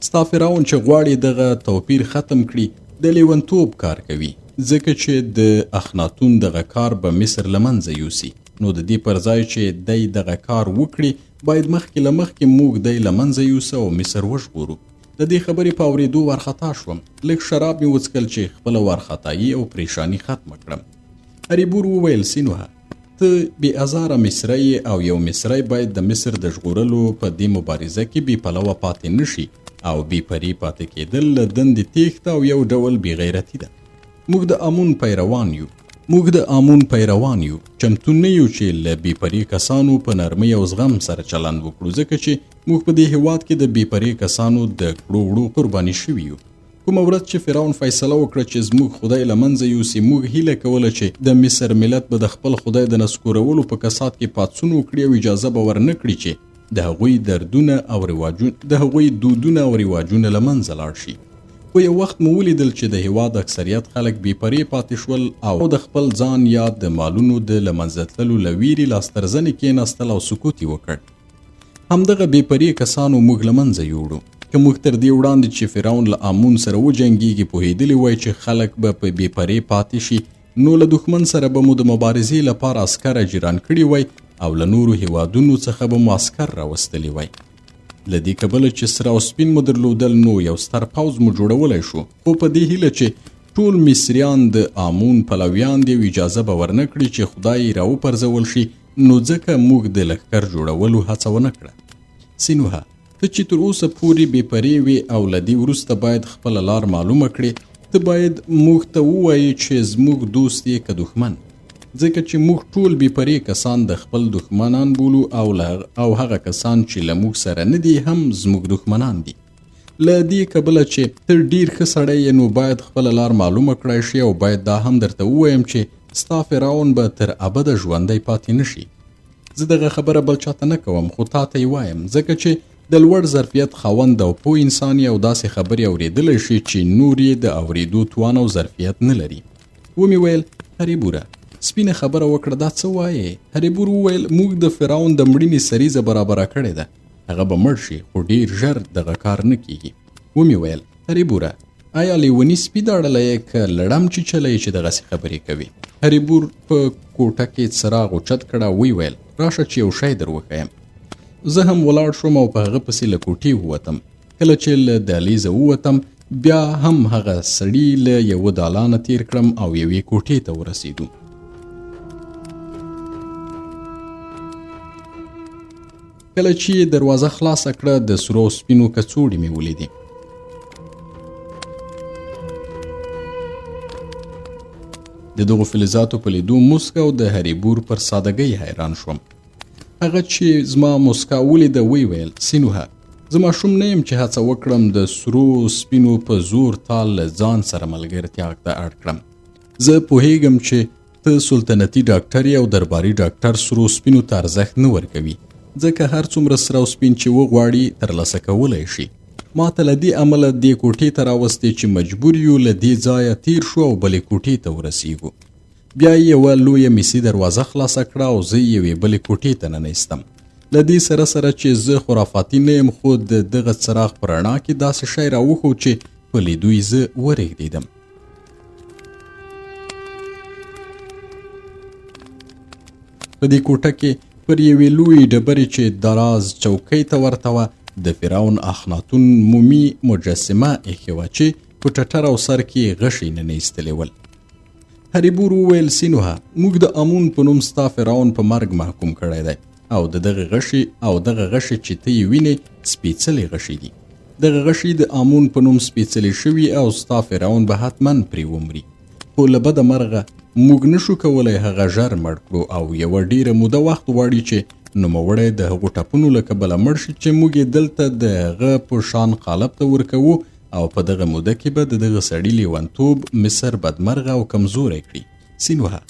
ستا فرعون چې غواړي دغه توپیر ختم کړي، د لیونتوب کار کوي، ځکه چې د اخناتون دغه کار به مصر له منځه یوسي، نو د دې پر ځای چې دی دغه کار وکړي، باید مخکې له مخکې موږ دی له منځه یوسو او مصر وژغورو. د دې خبرې په اورېدو وارخطا شوم، لږ شراب مې وڅښل چې خپله وارخطايي او پرېشاني ختمه کړم. هریبور وویل، سینوهه! ته بې ازاره مصری یې او یو مصری باید د مصر د ژغورلو په دې مبارزه کې بې پلوه پاتې نه شي او بې پرې پاتې کېدل له دندې تېښته او یو ډول بې غیرتي ده. موږ د آمون پیروان یو. موږ د آمون پیروان یو، چمتو نه یو چې له بې پرې کسانو په نرمۍ او زغم سره چلند وکړو، ځکه چې موږ په دې هېواد کې د بې پرې کسانو د کړو وړو قرباني شوي یو. کومه ورځ چې فرعون فیصله وکړه چې زموږ خدای له منځه یوسي، موږ هیله کوله چې د مصر ملت به د خپل خدای د نسکورولو په کسات کې پاڅون وکړي او اجازه به ورنه کړي چې د هغوی دردونه او رواجونه د هغوی دودونه او رواجونه له منځه لاړ شي. خو یو وخت مو ولیدل چې د هیواد اکثریت خلک بې پرې پاتې شول او د خپل ځان یا د مالونو د له منځه تللو له ویرې لاس تر زنې کېناستل او سکوت یې وکړ. همدغه بې پرې کسانو موږ له منځه یوړو. که موږ تر دې وړاندې چې فرعون له آمون سره وجنګېږي پوهېدلي وای چې خلک به په بې پرې پاتې شي، نو له دښمن سره به مو د مبارزې لپاره عسکر اجیران کړي وای او له نورو هیوادونو څخه به مو عسکر راوستلي وای. له دې کبله چې سره او سپین مو درلودل نو یو ستر پوځ مو جوړولی شو، خو په دې هیله چې ټول مصریان د آمون پلویان دي او اجازه به ورنه کړي چې خدای یې راوپرځول شي، نو ځکه موږ د لښکر جوړولو هڅه ونه کړه. سینوهه، ته چې تر اوسه پورې بې پرې وې او له دې وروسته باید خپله لار معلومه کړې، ته باید موږ ته ووایې چې زموږ دوست یې که دښمن؟ ځکه چې موږ ټول بې پرې کسان د خپل دښمنان بولو او له او هغه کسان چې له موږ سره نه دي هم زموږ دښمنان دي. له دې کبله چې ته ډیر ښه سړی یې نو باید خپله لار معلومه کړای شې او باید دا هم درته ووایم چې ستا فرعون به تر ابده ژوندی پاتې نه شي. زه دغه خبره بل چاته نه کوم خو تا ته یې وایم ځکه چې د لوړ ظرفیت خاوند او پوه انسان یې او داسې خبرې اورېدلی شي چې نور یې د اورېدو توان او ظرفیت نه لري. ومې ویل، هریبوره! سپینه خبره وکړه دا څه وایې؟ هریبور وویل، موږ د فرعون د مړینې سریزه برابره کړې ده. هغه به مړ شي خو ډیر ژر دغه کار نه کیږي. ومې ویل، هریبوره! ایا لیوني سپي داړلی یې که لړم چیچلی یې چې دغسې خبرې کوې؟ هریبور په کوټه کې څراغ اوچت کړ او ویې ویل، راشه چې یو شی در وښیم. زه هم ولاړ شوم او په هغه پسې له کوټې ووتم. کله چې له دهلیزه ووتم بیا هم هغه سړي له یوه دالانه تیر کړم او یوې کوټې ته ورسېدو. کله چې یې دروازه خلاصه کړه د سرو او سپینو کڅوړې مې ولیدې. د دغو فلزاتو په لیدو موسک او د هریبور پر سادګۍ حیران شوم. هغه چې زما موسکا ولیده ویې ویل، سینوهه، زه ماشوم نه یم چې هڅه وکړم د سرو سپینو په زور تا له ځان سره ملګرتیا ته اړ کړم. زه پوهیږم چې ته سلطنتي ډاکټر یې او درباري ډاکټر سرو سپینو ته ارزښت نه ورکوي، ځکه هر څومره سره او سپین چې وغواړي ترلاسه کولی شي. ما ته له دې امله دې کوټې ته راوستې چې مجبور یو له دې ځایه تیر شو او بلې کوټې ته ورسیږو. بیا یې یوه لویه میسي دروازه خلاصه کړه او زه یې یوې بلې کوټې ته ننه ایستم. له دې سره سره چې زه خرافاتي نه یم، خو د دغه څراغ په رڼا کې داسې شی راوښود چې په لیدو یې زه ورېږدېدم. په دې کوټه کې پر یوې لویې ډبرې چې دراز چوکۍ ته ورته وه د فرعون اخناتون مومي مجسمه ایښې وه چې په ټټر او سر کې یې غشي ننه ایستلې ول. هریبور وویل، سینوهه، موږ د امون په نوم ستا فرعون په مرګ محکوم کړی دی او د دغه غشي او دغه غشي چې ته یې وینې سپېڅلې غشي دي. دغه غشي د آمون په نوم سپېڅلې شوي او ستا فرعون به حتما پرې ومري. خو له بده مرغه موږ نشو کولی هغه ژر مړ کړو او یوه ډېره موده وخت غواړي چې نوموړی د هغو ټپونو له کبله مړ شي چې موږ یې دلته د هغه په شان قالب ته ورکوو او په دغه موده کې به د دغه سړي لیونتوب مصر بدمرغه او کمزوری کړي. سینوهه،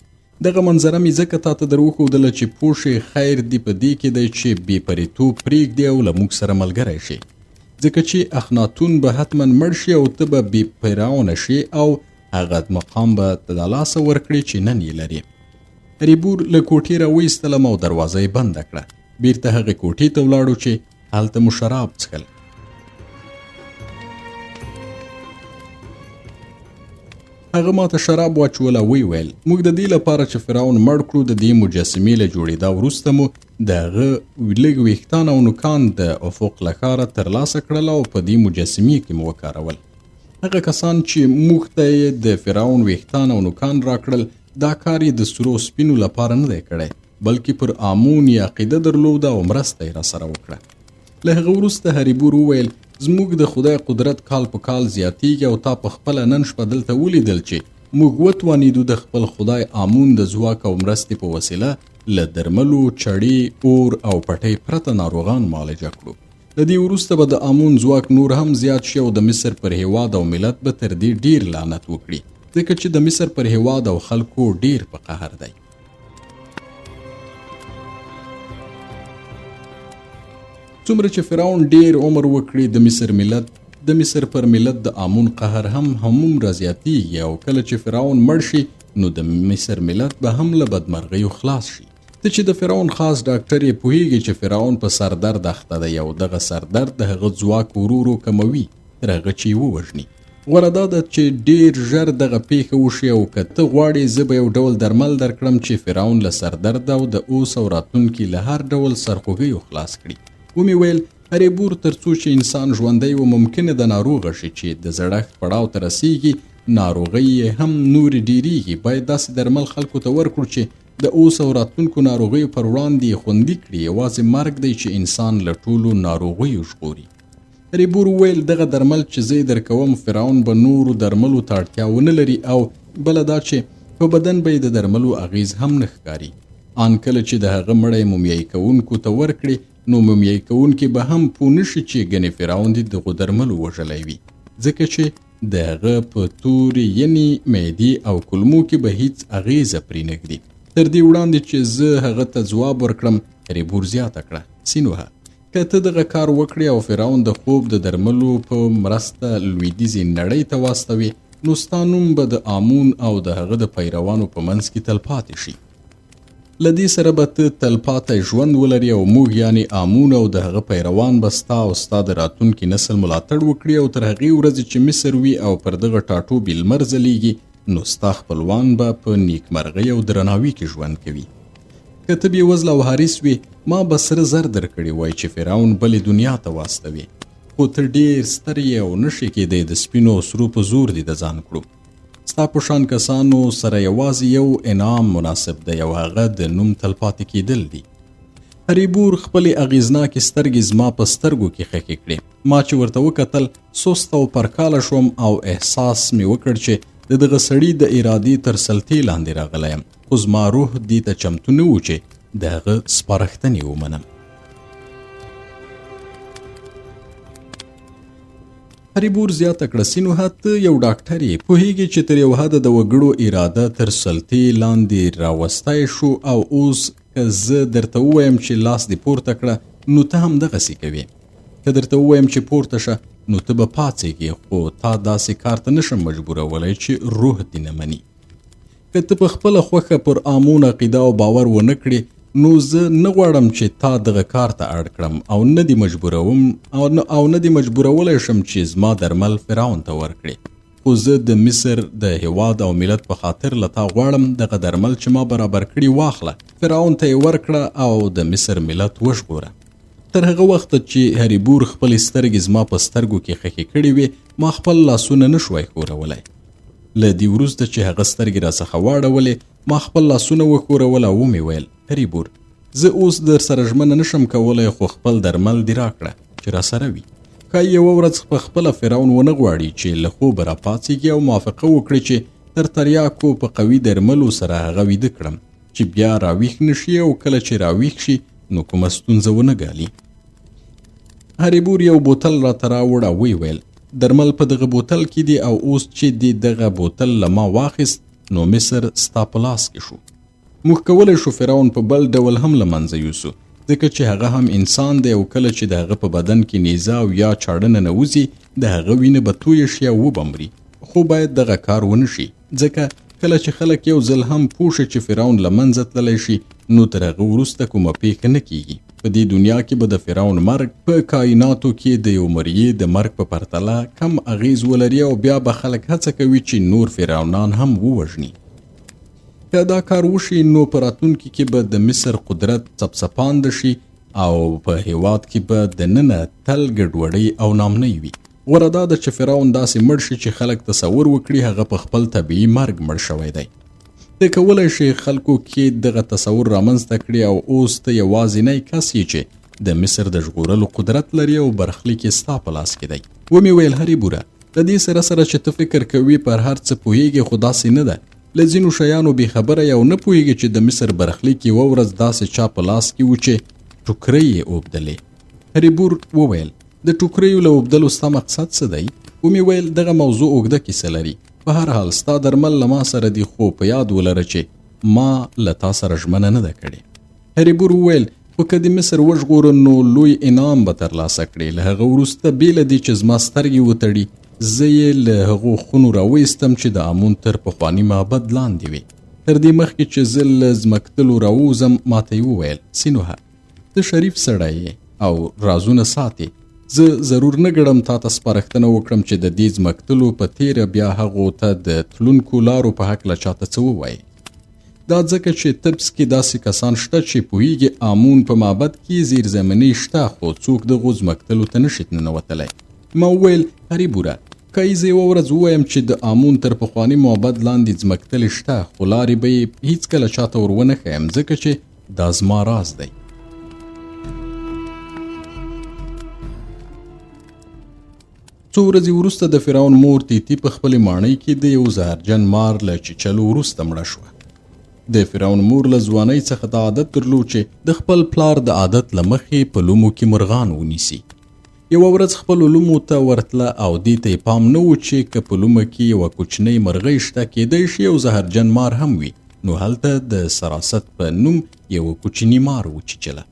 دغه منظره مې ځکه تاته در وښودله چې پوه شې خیر دې په دې کې دی چې بې پرېتوب پرېږدې او له موږ سره ملګری شې، ځکه چې اخناتون به حتما مړ شي او ته به بې فرعونه شې او هغه مقام به د لاسه ورکړې چې نن یې لرې. ریبور له کوټې را وایستلم او دروازه یې بنده کړه. بیرته هغې کوټې ته ولاړو چې هلته مو شراب څښل. هغه ماته شراب واچول او ویې ویل، موږ د دې لپاره چې فرعون مړ کړو د دې مجسمې له جوړېدا وروسته مو د هغه لږ ویښتان او نوکان د افق له ښاره ترلاسه کړل او په دې مجسمې کې مو وکارول. هغه کسان چې موږ ته یې د فرعون ویښتان او نوکان راکړل دا کار یې د سرو سپینو لپاره نه دی کړی، بلکې پر آمون یې عقیده درلوده او مرسته یې راسره وکړه. له هغه وروسته هریبور وویل، زموږ د خدای قدرت کال په کال زیاتیږي او تا په خپله نن شپه دلته ولیدل چې موږ وتوانیدو د خپل خدای آمون د ځواک او مرستې په وسیله له درملو، چړې، اور او پټۍ پرته ناروغان معالجه کړو. له دې وروسته به د آمون ځواک نور هم زیات شي او د مصر پر هیواد او ملت به تر دې ډیر لعنت وکړي، ځکه چې د مصر پر هیواد او خلکو ډیر په قهر دی. څومره چې فرعون ډیر عمر وکړي، د مصر ملت د مصر پر ملت د آمون قهر هم همومره زیاتیږي او کله چې فرعون مړ شي نو د مصر ملت به هم له بدمرغیو خلاص شي. ته چې د فرعون خاص ډاکټر یې، پوهیږي چې فرعون په سردرد اخته دی او دغه سردرد د هغه ځواک ورو ورو کموي تر هغه چې یې ووژني. غوره دا ده چې ډیر ژر دغه پیښه وشي او که ته غواړې زه به یو ډول درمل درکړم چې فرعون له سردرد او د اوس او راتلونکي له هر ډول سرخوږیو خلاص کړي. ومې ویل، هریبور، تر څو چې انسان ژوندی و ممکنه ده ناروغه شي، چې د زړښت پړاو ته رسیږي ناروغۍ یې هم نورې ډیریږي. باید داسې درمل خلکو ته ورکړو چې د اوس او راتلونکو ناروغیو پر وړاندې یې خوندي کړي. یوازې مرګ دی چې انسان له ټولو ناروغیو ژغوري. ریبور وویل، دغه درمل چې زه یې درکوم فرعون به نورو درملو ته اړتیا ونه لري او بله دا چې په بدن به یې د درملو اغیز هم نه ښکاري. آن کله چې د هغه مړی مومیایي کوونکو ته ورکړې نو مومیایي کوونکي به هم پوه نه شي چې ګنې فرعون دې دغو درملو وژلی وي، ځکه چې د هغه په تورې ینې، معدې او کولمو کې به هیڅ اغیزه پرې نه ږدي. تر دې وړاندې چې زه هغه ته ځواب ورکړم، ریبور زیاته کړه، سینوهه، که ته دغه کار وکړې او فرعون د خوب د درملو په مرسته لویدیځې نړۍ ته واستوې، نو ستا نوم به د آمون او د هغه د پیروانو په منځ کې تلپاتې شي. له دې سره به ته تلپاتی ژوند ولرې او موږ یعنې آمون او د هغه پیروان به ستا او ستا د راتلونکي نسل ملاتړ وکړي او تر هغې ورځې چې مصر وي او پر دغه ټاټوبي لمر ځلیږي نو ستا خپلوان به په نیکمرغۍ او درناوي کې ژوند کوي. که ته بېوزله او حریص وې، ما به سره زر درکړي وای چې فرعون بلې دنیا ته واستوې، خو ته ډېر ستر یې او نه شې کېدی د سپینو او سرو په زور دې د ځان کړو. ستا په شان کسانو سره یوازې یو انعام مناسب دی او هغه د نوم تلپاتې کېدل دي. هریبور خپلې اغېزناکې سترګې زما په سترګو کې خښې کړې. ما چې ورته وکتل، سست او پرکاله شوم او احساس مې وکړ چې د دغه سړي د ارادې تر سلطې لاندې راغلی یم، خو زما روح دې ته چمتو نه و چې د هغه سپارښتنې ومنم. هریبور زیاته کړه، سینوهه، ته یو ډاکټر یې، پوهېږې چې تر یو حده د وګړو اراده تر سلطې لاندې راوستی شو او اوس که زه درته ووایم چې لاس دې پورته کړه نو ته هم دغسې کوې. که درته ووایم چې پورته شه نو ته به پاڅېږې، خو تا داسې کار ته نشم مجبورولی چې روح دې نه مني. که ته په خپله خوښه پر آمون عقیده او باور ونه کړې نو زه نه غواړم چې تا دغه کار ته اړ کړم او نه دې مجبوروم او نه دې مجبورولی شم چې زما درمل فرعون ته ورکړې. خو زه د مصر د هیواد او ملت په خاطر له تا غواړم دغه درمل چې ما برابر کړي واخله، فرعون ته یې ورکړه او د مصر ملت وژغوره. تر هغه وخته چې هریبور خپلې سترګې زما په سترګو کې خښې کړې وې، ما خپل لاسونه نه شوای ښورولای. له دې وروسته چې هغه سترګې راڅخه واړولې، ما خپل لاسونه وښورول او ومې ویل، هریبور، زه اوس درسره ژمنه نشم کولی، خو خپل درمل دې راکړه چې راسره وي. ښایي یوه ورځ په خپله فرعون ونه غواړي چې له خوبه راپاڅېږي او موافقه وکړي چې تر تریاکو په قوي درملو سره هغه ویده کړم چې بیا راویښ نه شي او کله چې راویښ شي نو کومه ستونزه ونه ګالي. هریبور یو بوتل راته راوړ او ویې ویل، درمل په دغه بوتل کې دي او اوس چې دې دغه بوتل له ما واخیست نو مصر ستا په لاس کې شو. موږ کولی شو فرعون په بل ډول هم له منځه یوسو، ځکه چې هغه هم انسان دی او کله چې د هغه په بدن کې نیزه او یا چاړه ننوځي د هغه وینه به تویه شي او وبه مري. خو باید دغه کار ونه شي، ځکه کله چې خلک یو ځل هم پوه شي چې فرعون له منځه تللی شي نو تر هغه وروسته کومه پیښه نه کیږي. په دې دنیا کې به د فرعون مرګ په کائناتو کې د یو مریې د مرګ په پرتله کم اغیز ولري او بیا به خلک هڅه کوي چې نور فرعونان هم ووژني. که دا کار وشي نو په راتلونکي کې به د مصر قدرت څپڅپاند شي او په هیواد کې به دننه تل ګډوډۍ او نامنۍ وي. غوره دا ده چې فرعون داسې مړ شي چې خلک تصور وکړي هغه په خپل طبیعي مرګ مړ شوی دی. د ته کولای شې خلکو کې دغه تصور رامنځته کړې او اوس ته یوازینی کس یې چې د مصر د ژغورلو قدرت لري او برخلیک یې ستا په لاس کې دی. ومې ویل، هریبوره، له دې سره سره چې ته فکر کوي پر هر څه پوهېږې، خو داسې نه ده. له ځینو شیانو بې خبره یې او نه پوهېږې چې د مصر برخلیک یوه ورځ داسې چا په لاس کې و چې ټوکرۍ یې اوبدلې. هریبور وویل، د ټوکریو له اوبدلو ستا مقصد څه دی؟ ومې ویل، دغه موضوع اوږده کیسه لري. په هر حال ستا درمل له ما سره دي، خو په یاد ولره چې ما له تا سره ژمنه نه ده کړې. هریبور وویل، خو که دې مصر وژغوره نو لوی انعام به ترلاسه کړې. له هغه وروسته بې له دې چې زما سترګې وتړي، زه یې له هغو خونو راوایستم چې د امون تر پخواني معبد لاندې وې. تر دې مخکې چې زه له ځمکتلو راووځم، ماته یې وویل، سینوهه، ته شریف سړی یې او رازونه ساتې. زه ضرور نه ګڼم تا ته سپارښتنه وکړم چې د دې ځمکتلو په تېره بیا هغو ته د تلونکو لارو په هکله چاته څه ووایې. دا ځکه چې تبس کې داسې کسان شته چې پوهیږي آمون په معبد کې زیرزمینۍ شته، خو څوک دغو ځمکتلو ته نشي ننوتلی. ما وویل، هریبوره، ښایي زه یوه ورځ ووایم چې د آمون تر پخواني معبد لاندې ځمکتلې شته، خو لارې به یې هیڅکله چاته ور ونه ښیم، ځکه چې دا زما راز دی. څو ورځې وروسته د فرعون مور تیتی په خپلې ماڼۍ کې د یو زهرجن مار له چیچلو وروسته مړه شوه. د فرعون مور له ځوانۍ څخه دا عادت درلود چې د خپل پلار د عادت له مخې په لومو کې مرغان ونیسي. یوه ورځ خپلو لومو ته ورتله او دې ته یې پام نه و چې که په لومه کې یوه کوچنۍ مرغۍ شته، کیدای شي یو زهرجن مار هم وي، نو هلته د سراست په نوم یوه کوچني مار وچیچله.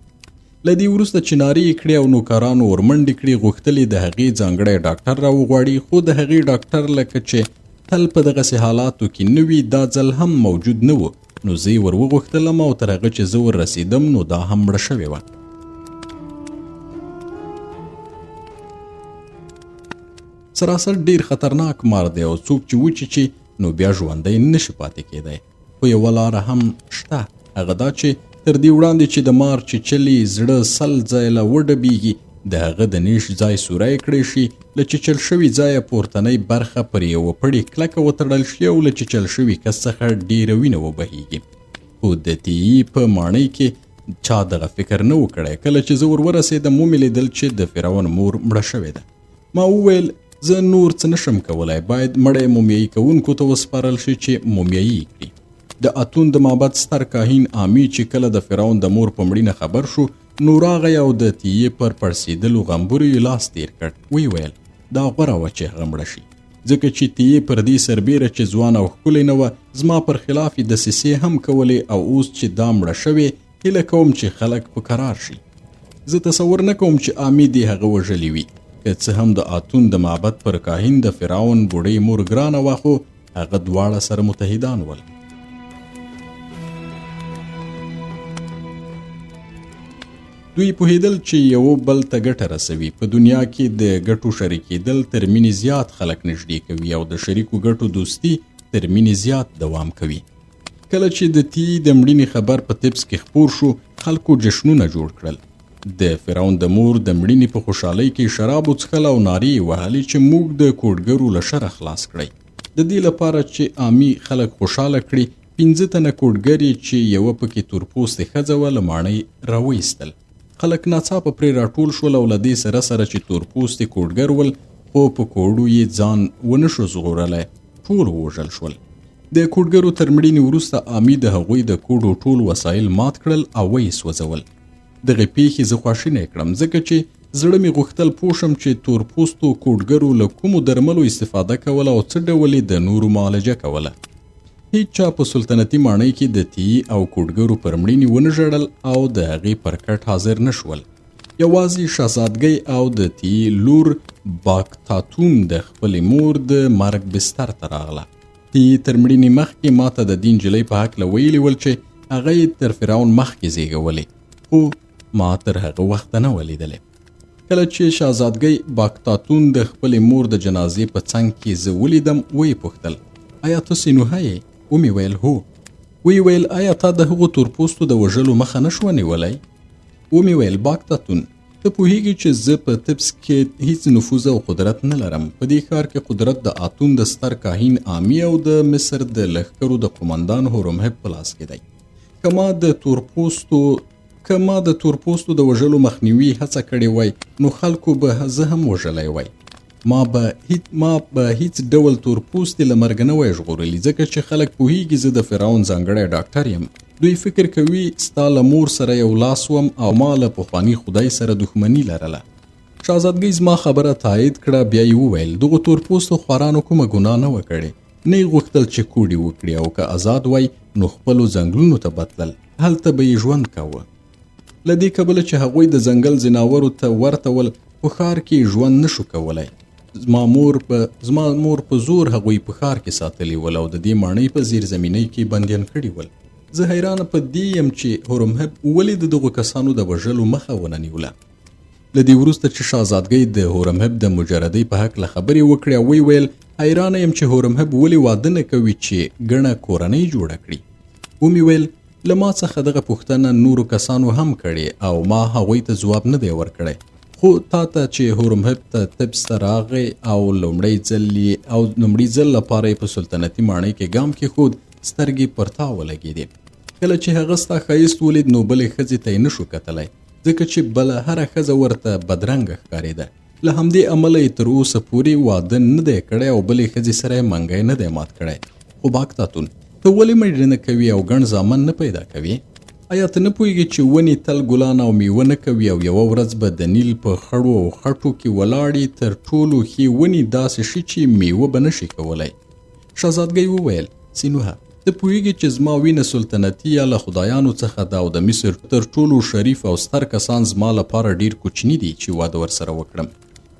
له دې وروسته چې نارې یې کړې او نوکرانو ورمنډې کړې، غوښتل یې د هغې ځانګړی ډاکټر راوغواړي، خو د هغې ډاکټر لکه چې تل په دغسې حالاتو کې نه وي، دا ځل هم موجود نه و، نو زه یې ور وغوښتلم او تر هغه چې زه ور رسېدم نو دا هم مړه شوې وه. سراسر ډیر خطرناک مار دی او څوک چې وچیچي نو بیا ژوندی نشي پاتې کېدی. خو یوه لاره هم شته، هغه دا چې تر دې وړاندې چې د مار چیچلي زړه 100 ځایله وډبیږي، د هغه د نیش ځای سوری کړی شي، له چیچل شوي ځایه پورتنۍ برخه پر یوه پړي کلکه وتړل شي او له چیچل شوي کس څخه ډېره وینه وبهیږي. خو د تیي په ماڼۍ کې چا دغه فکر نه و کړی. کله چې زه ور ورسېدم، ومې لیدل چې د فرعون مور مړه شوې ده. ما وویل، زه نور څه نشم کولای، باید مړی مومیایي کوونکو ته وسپارل شي چې مومیایي یې کړي. د اتون د معبد ستر کاهین آمي چې کله د فرعون د مور په مړینه خبر شو، نو راغی او د تیې پر پړسېدلو غمبورو یې لاس تېر کړ. ویې ویل، دا غوره وه چې هغه مړه شي، ځکه چې تیې پر دې سربېره چې ځوانه او ښکلې نه وه، زما پر خلاف یې دسیسې هم کولې او اوس چې دا مړه شوې، هیله کوم چې خلک په کرار شي. زه تصور نه کوم چې آمي دې هغه وژلې وي. که څه هم د آتون د معبد پر کاهین د فرعون بوډۍ مور ګرانه وه، خو هغه دواړه سره متحدان ول. دوی پوهېدل چې یو بل ته ګټه رسوي. په دنیا کې د ګټو شریکېدل تر مینې زیات خلک نږدې کوي او د شریکو ګټو دوستي تر مینې زیات دوام کوي. کله چې د تی د مړینې خبر په تبس کې خپور شو، خلکو جشنونه جوړ کړل. د فرعون د مور د مړینې په خوشحالۍ کې شراب وڅښل او نارې یې وهلې چې موږ د کوډګرو له شره خلاص کړئ. د دې لپاره چې عامي خلک خوشحاله کړي، 5 تنه کوډګر یې چې یوه پکې تورپوستې ښځه وه له ماڼۍ راوایستل. خلک ناڅاپه پرې راټول شول او له دې سره سره چې تورپوستې کوډګر ول، خو په کوډو یې ځان ونه شو ژغورلی، ټول ووژل شول. د کوډګرو تر مړینې وروسته آمي د هغوی د کوډو ټول وسایل مات کړل او ویې سوځول. دغې پیښې زه خواشینی کړم، ځکه چې زړه مې غوښتل پوه شم چې تورپوستو کوډګرو له کومو درملو استفاده کوله او څه ډول یې د نورو معالجه کوله. هیڅ چا په سلطنتي ماڼۍ کې د تیي او کوډګرو پر مړینې ونه ژړل او د هغې پر کټ حاضر نه شول. یوازې شهزادګۍ او د تیي لور باکتاتون د خپلې مور د مرګ بستر ته راغله. تیي تر مړینې مخکې ما ته د دې نجلۍ په هکله ویلي ول چې هغه یې تر فرعون مخکې زیږولې، خو ما تر هغه وخته نه وه لیدلې. کله چې شهزادګۍ باکتاتون د خپلې مور د جنازې په څنګ کې زه ولیدم، ویې پوښتل، آیا ته سینوهه یې؟ ومې ویل، هو. ویې ویل، آیا تا د هغو تورپوستو د وژلو مخه نه شوه نیولی؟ ومې ویل، باکتاتون، ته پوهیږي چې زه په طبس کې هیڅ نفوذ او قدرت نه لرم. په دې ښار کې قدرت د آتون د ستر کاهین آمي او د مصر د لښکرو د قومندان هورمهب په لاس کې دی. که ما د تورپوستو که ما د تورپوستو د وژلو مخنیوي هڅه کړې وای، نو خلکو به زه هم وژلی وای. ما به هیڅ ما به هیڅ ډول تور پوستي له مرګه نه وای ژغورلي، ځکه چې خلک پوهیږي زه د فرعون ځانګړی ډاکټر یم. دوی فکر کوي ستا له مور سره یو لاس وم او ما له پخواني خدای سره دښمني لرله. شاهزادګۍ زما خبره تایید کړه، بیا یې وویل، دغو تور پوستو خوارانو کومه ګناه نه وه کړې، نه یې غوښتل چې کوډې وکړي او که ازاد وای نو خپلو ځنګلونو ته به تلل، هلته به یې ژوند کاوه. له دې کبله چې هغوی د ځنګل ځناورو ته ورته ول، په ښار کې ژوند نه شو کولای. زما مور په زما مور په زور هغوی په ښار کې ساتلي ول او د دې ماڼۍ په زیرزمینۍ کې بندیان کړي ول. زه حیرانه په دې یم چې هورمهب ولې د دغو کسانو د وژلو مخه ونه نیوله. له دې وروسته چې شاهزادګۍ د هورمهب د مجردۍ په هکله خبرې وکړې او ویې ویل، حیرانه یم چې هورمهب ولې واده نه کوي چې ګڼه کورنۍ جوړه کړي. ومې ویل، له ما څخه دغه پوښتنه نورو کسانو هم کړې او ما هغوی ته ځواب نه دی ورکړی. خو تا ته چې هورمهب ته طبس ته راغی او لومړی ځل یې او لومړي ځل لپاره یې په سلطنتي ماڼۍ کې ګام کېښود، سترګې پر تا ولګېدې. کله چې هغه ستا ښایست ولید نو بلې ښځې ته یې نه شو کتلی، ځکه چې بله هره ښځه ورته بدرنګه ښکارېده. له همدې امله یې تر اوسه پورې واده نه دی کړی او بلې ښځې سره یې منګی نه دی مات کړی. خو باکتاتون، ته ولې مړې نه کوي او ګڼ زامن نه پیدا کوې؟ ایا ته نه پوهېږې چې ونې تل ګلان او میوه نه کوي او یوه ورځ به د نیل په خړو او خټو کې ولاړې تر ټولو ښې ونې داسې شي چې میوه به نه شي کولی؟ شهزادګۍ وویل، سینوهه، ته پوهېږې چې زما وینه سلطنتي یا له خدایانو څخه ده او د مصر تر ټولو شریف او ستر کسان زما لپاره ډېر کوچني دي چې واده ورسره وکړم.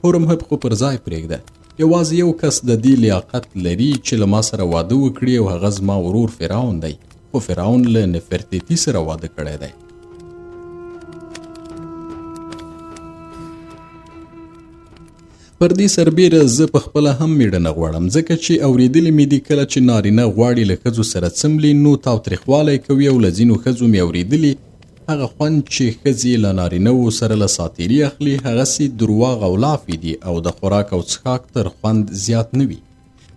هورمهب خو پر ځای پرېږده. یوازې یو کس د دې لیاقت لري چې له ما سره واده وکړي او هغه زما ورور فرعون دی، خو فرعون له نفرتیتي سره واده کړی دی. پر دې سربېره زه په خپله هم مېړه نه غواړم، ځکه چې اورېدلي مې دي کله چې نارینه غواړي له ښځو سره څملي نو تاوتریخوالی کوي او له ځینو ښځو مې اورېدلي هغه خوند چې ښځې له نارینه وو سره له ساتېري اخلي هغسې درواغ او لافې دي او د خوراک او څښاک تر خوند زیات نه وي.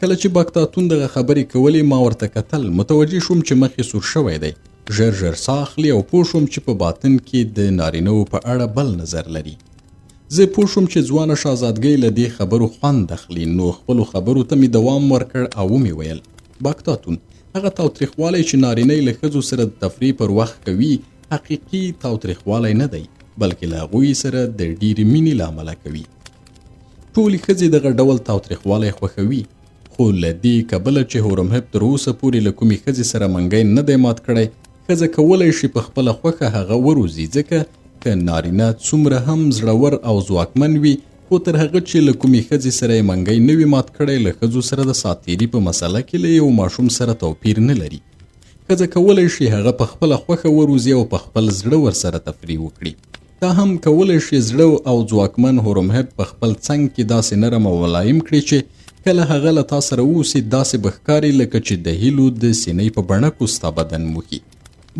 کله چې باکتاتون دغه خبرې کولې ما ورته کتل، متوجه شوم چې مخ یې سور شوی دی، ژر ژر ساه اخلي او پوه شوم چې په باطن کې د نارینه وو په اړه بل نظر لري. زه پوه شوم چې ځوانه شاهزادګۍ له دې خبرو خوند اخلي، نو خپلو خبرو ته مې دوام ورکړ او ومې ویل، باکتاتون، هغه تاوتریخوالی چې نارینه له ښځو سره د تفریح پر وخت کوي، حقیقي تاوتریخوالی نه دی، بلکې له هغوی سره د ډېرې مینې له امله کوي. ټولې ښځې دغه ډول تاوتریخوالی خوښوي، خو له دې کبله چې هورمهب تر اوسه پورې له کومې ښځې سره منګی نه دی مات کړی، ښځه کولی شي په خپله خوښه هغه وروزي، ځکه که نارینه څومره هم زړور او ځواکمن وي، خو تر هغه چې له کومې ښځې سره یې منګی نه وي مات کړی، له ښځو سره د ساتیري په مسله کې له یو ماشوم سره توپیر نه لري. ښځه کولی شي هغه په خپله خوښه وروزي او په خپل زړه ورسره تفریح وکړي. تا هم کولی شې زړه او ځواکمن هورمهب په خپل څنګ کې داسې نرم او ملایم کړې چې کله هغه له تا سره اوسي داسې به ښکاري لکه چې د هیلو د سینۍ په بڼکو ستا بدن موښي.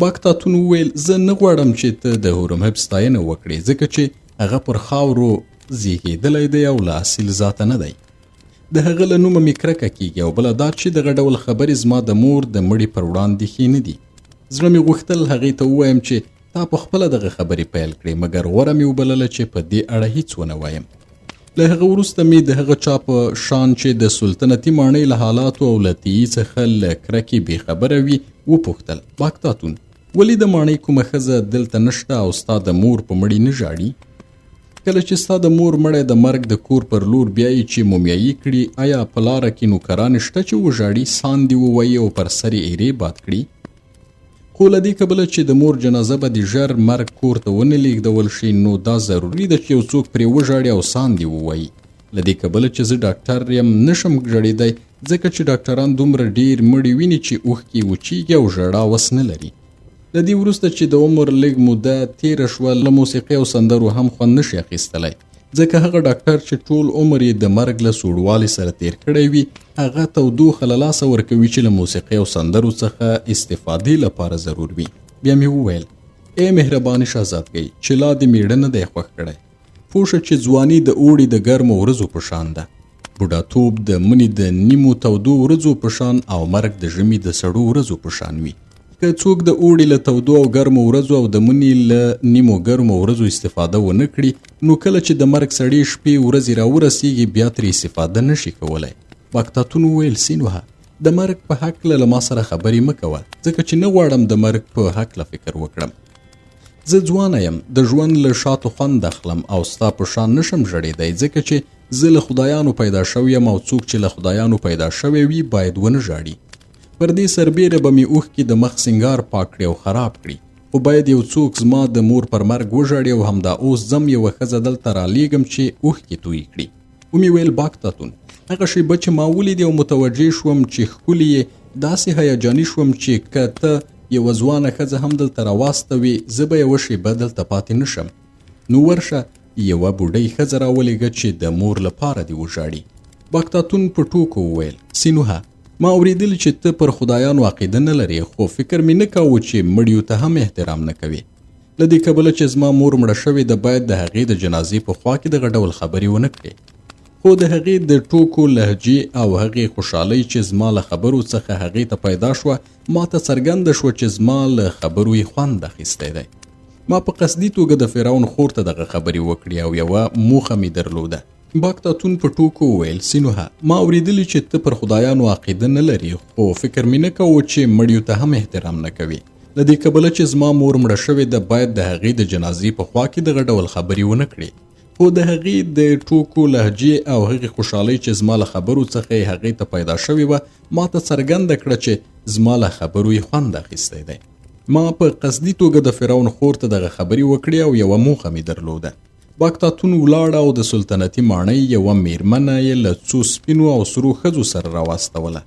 باکتاتون وویل، زه نه غواړم چې ته د هورمهب ستاینه وکړې، ځکه چې هغه پر خاورو زیږېدلی دی او له اصیل ذاته نه دی. د هغه له نومه مې کرکه کېږي او بله دا چې دغه ډول خبرې زما د مور د مړي پر وړاندې ښې نه دي. زړه مې غوښتل هغې ته ووایم چې تا په خپله دغه خبرې پیل کړې، مګر غوره مې وبلله چې په دې اړه هیڅ ونه وایم. له هغه وروسته مې د هغه چا په شان چې د سلطنتي ماڼۍ له حالاتو او له تیي څخه له کرکې بې خبره وي وپوښتل، باکتاتون، ولې د ماڼۍ کومه ښځه دلته نشته او ستا د مور په مړي نه ژاړي؟ کله چې ستا د مور مړی د مرګ د کور پر لور بیایي چې مومیایي کړي، ایا په لاره کې نوکرانې شته چې وژاړي، ساندې ووایي او پر سر یې ایرې باد کړي؟ خو له دې کبله چې د مور جنازه به د ژر مرګ کور ته ونه لیږدول شي، نو دا ضروري ده چې یو څوک پرې وژاړي او ساندې ووایي. له دې کبله چې زه ډاکټر یم نشم ژړېدای، ځکه چې ډاکټران دومره ډېر مړي ویني چې اوښکې وچیږي او ژړا وس نه لري. له دې وروسته چې د عمر لږ موده تېره شوه، له موسیقۍ او سندرو هم خوند نشي اخیستلی، ځکه هغه ډاکټر چې ټول عمر یې د مرګ له سوړوالي سره تېر کړی وي، هغه تودوخه له لاسه ورکوي چې له موسیقۍ او سندرو څخه استفادې لپاره ضرور وي. بیا مې وویل، ای مهربانې شهزادګۍ، چې لا دې مېړه نه دی خوښ کړی، پوه شه چې ځواني د اوړي د ګرمو ورځو په شان ده، بوډاتوب د مني د نیمو تودو ورځو په شان او مرګ د ژمي د سړو ورځو په شان وي. که څوک د اوړي له تودو او ګرمو ورځو او د مني له نیمو ګرمو ورځو استفاده ونه کړي، نو کله چې د مرګ سړې شپې ورځې راورسېږي، بیا ترې استفاده نه شي کولی. باکتاتون وویل، سینوهه، د مرګ په هکله له ما سره خبرې مه کوه، ځکه چې نه غواړم د مرګ په هکله فکر وکړم. زه ځوانه یم، د ژوند له شاتو خوند اخلم او ستا په شان نشم ژړېدی، ځکه چې زه له خدایانو پیدا شوی یم او څوک چې له خدایانو پیدا شوی وي باید ونه ژاړي. پر دې سربېره به مې اوښکې د مخ سینګار پاک کړي او خراب کړي، خو باید یو څوک زما د مور پر مرګ وژاړي او همدا اوس ځم یوه ښځه دلته رالیږم چې اوښکې تویې کړي. ومې ویل، باکتاتون، هغه شیبه چې ما ولیدې او متوجه شوم چې ښکلي یې، داسې هیجاني شوم چې که ته یوه ځوانه ښځه هم دلته راواستوې، زه به یوه شیبه دلته پاتې نه شم. نو ورشه یوه بوډۍ ښځه راولېږه چې د مور لپاره دې وژاړي. باکتاتون په ټوکو وویل، سینوهه، ما اورېدلي چې ته پر خدایانو عقیده نه لرې، خو فکر مې نه کاوه چې مړیو ته هم احترام نه کوې. له دې کبله چې زما مور مړه شوې ده، باید د هغې د جنازې په خوا کې دغه ډول خبرې ونه کړې. خو د هغې د ټوکو لهجې او هغې خوشحالۍ چې زما له خبرو څخه هغې ته پیدا شوه، ما ته څرګنده شوه چې زما له خبرو یې خوند اخیستی دی. ما په قصدي توګه د فرعون خور ته دغه خبرې وکړې او یوه موخه مې درلوده. باکتاتون په ټوکو وویل، سینوهه، ما اورېدلي چې ته پر خدایانو عقیده نه لرې، خو فکر مې نه کاوه چې مړیو ته هم احترام نه کوې. له دې کبله چې زما مور مړه شوې ده، باید د هغې د جنازې په خوا کې دغه ډول خبرې ونه کړې. خو د هغې د ټوکو لهجې او هغې خوشحالۍ چې زما له خبرو څخه یې هغې ته پیدا شوې وه، ما ته څرګنده کړه چې زما له خبرو یې خوند اخیستی دی. ما په قصدي توګه د فرعون خور ته دغه خبرې وکړې او یوه موخه مې درلوده. باکتاتون ولاړه او د سلطنتي ماڼۍ یوه میرمنه یې له څو سپینو او سرو ښځو سره راواستوله.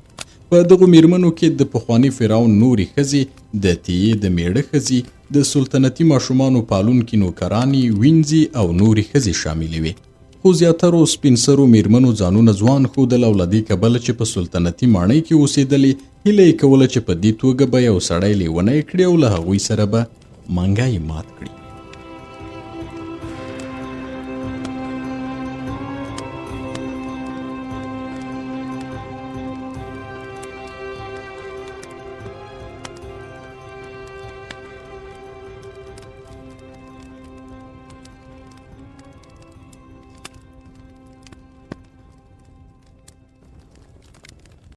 په دغو میرمنو کې د پخواني فرعون نورې ښځې، د تیې د میړه ښځې، د سلطنتي ماشومانو پالونکي نوکرانې، وینځې او نورې ښځې شاملې وې. خو زیاترو سپین سرو میرمنو ځانونه ځوان ښودل او له دې کبله چې په سلطنتي ماڼۍ کې اوسېدلې، هیله یې کوله چې په دې توګه به یو سړی لیونی کړي او له هغوی سره به منګی مات کړي.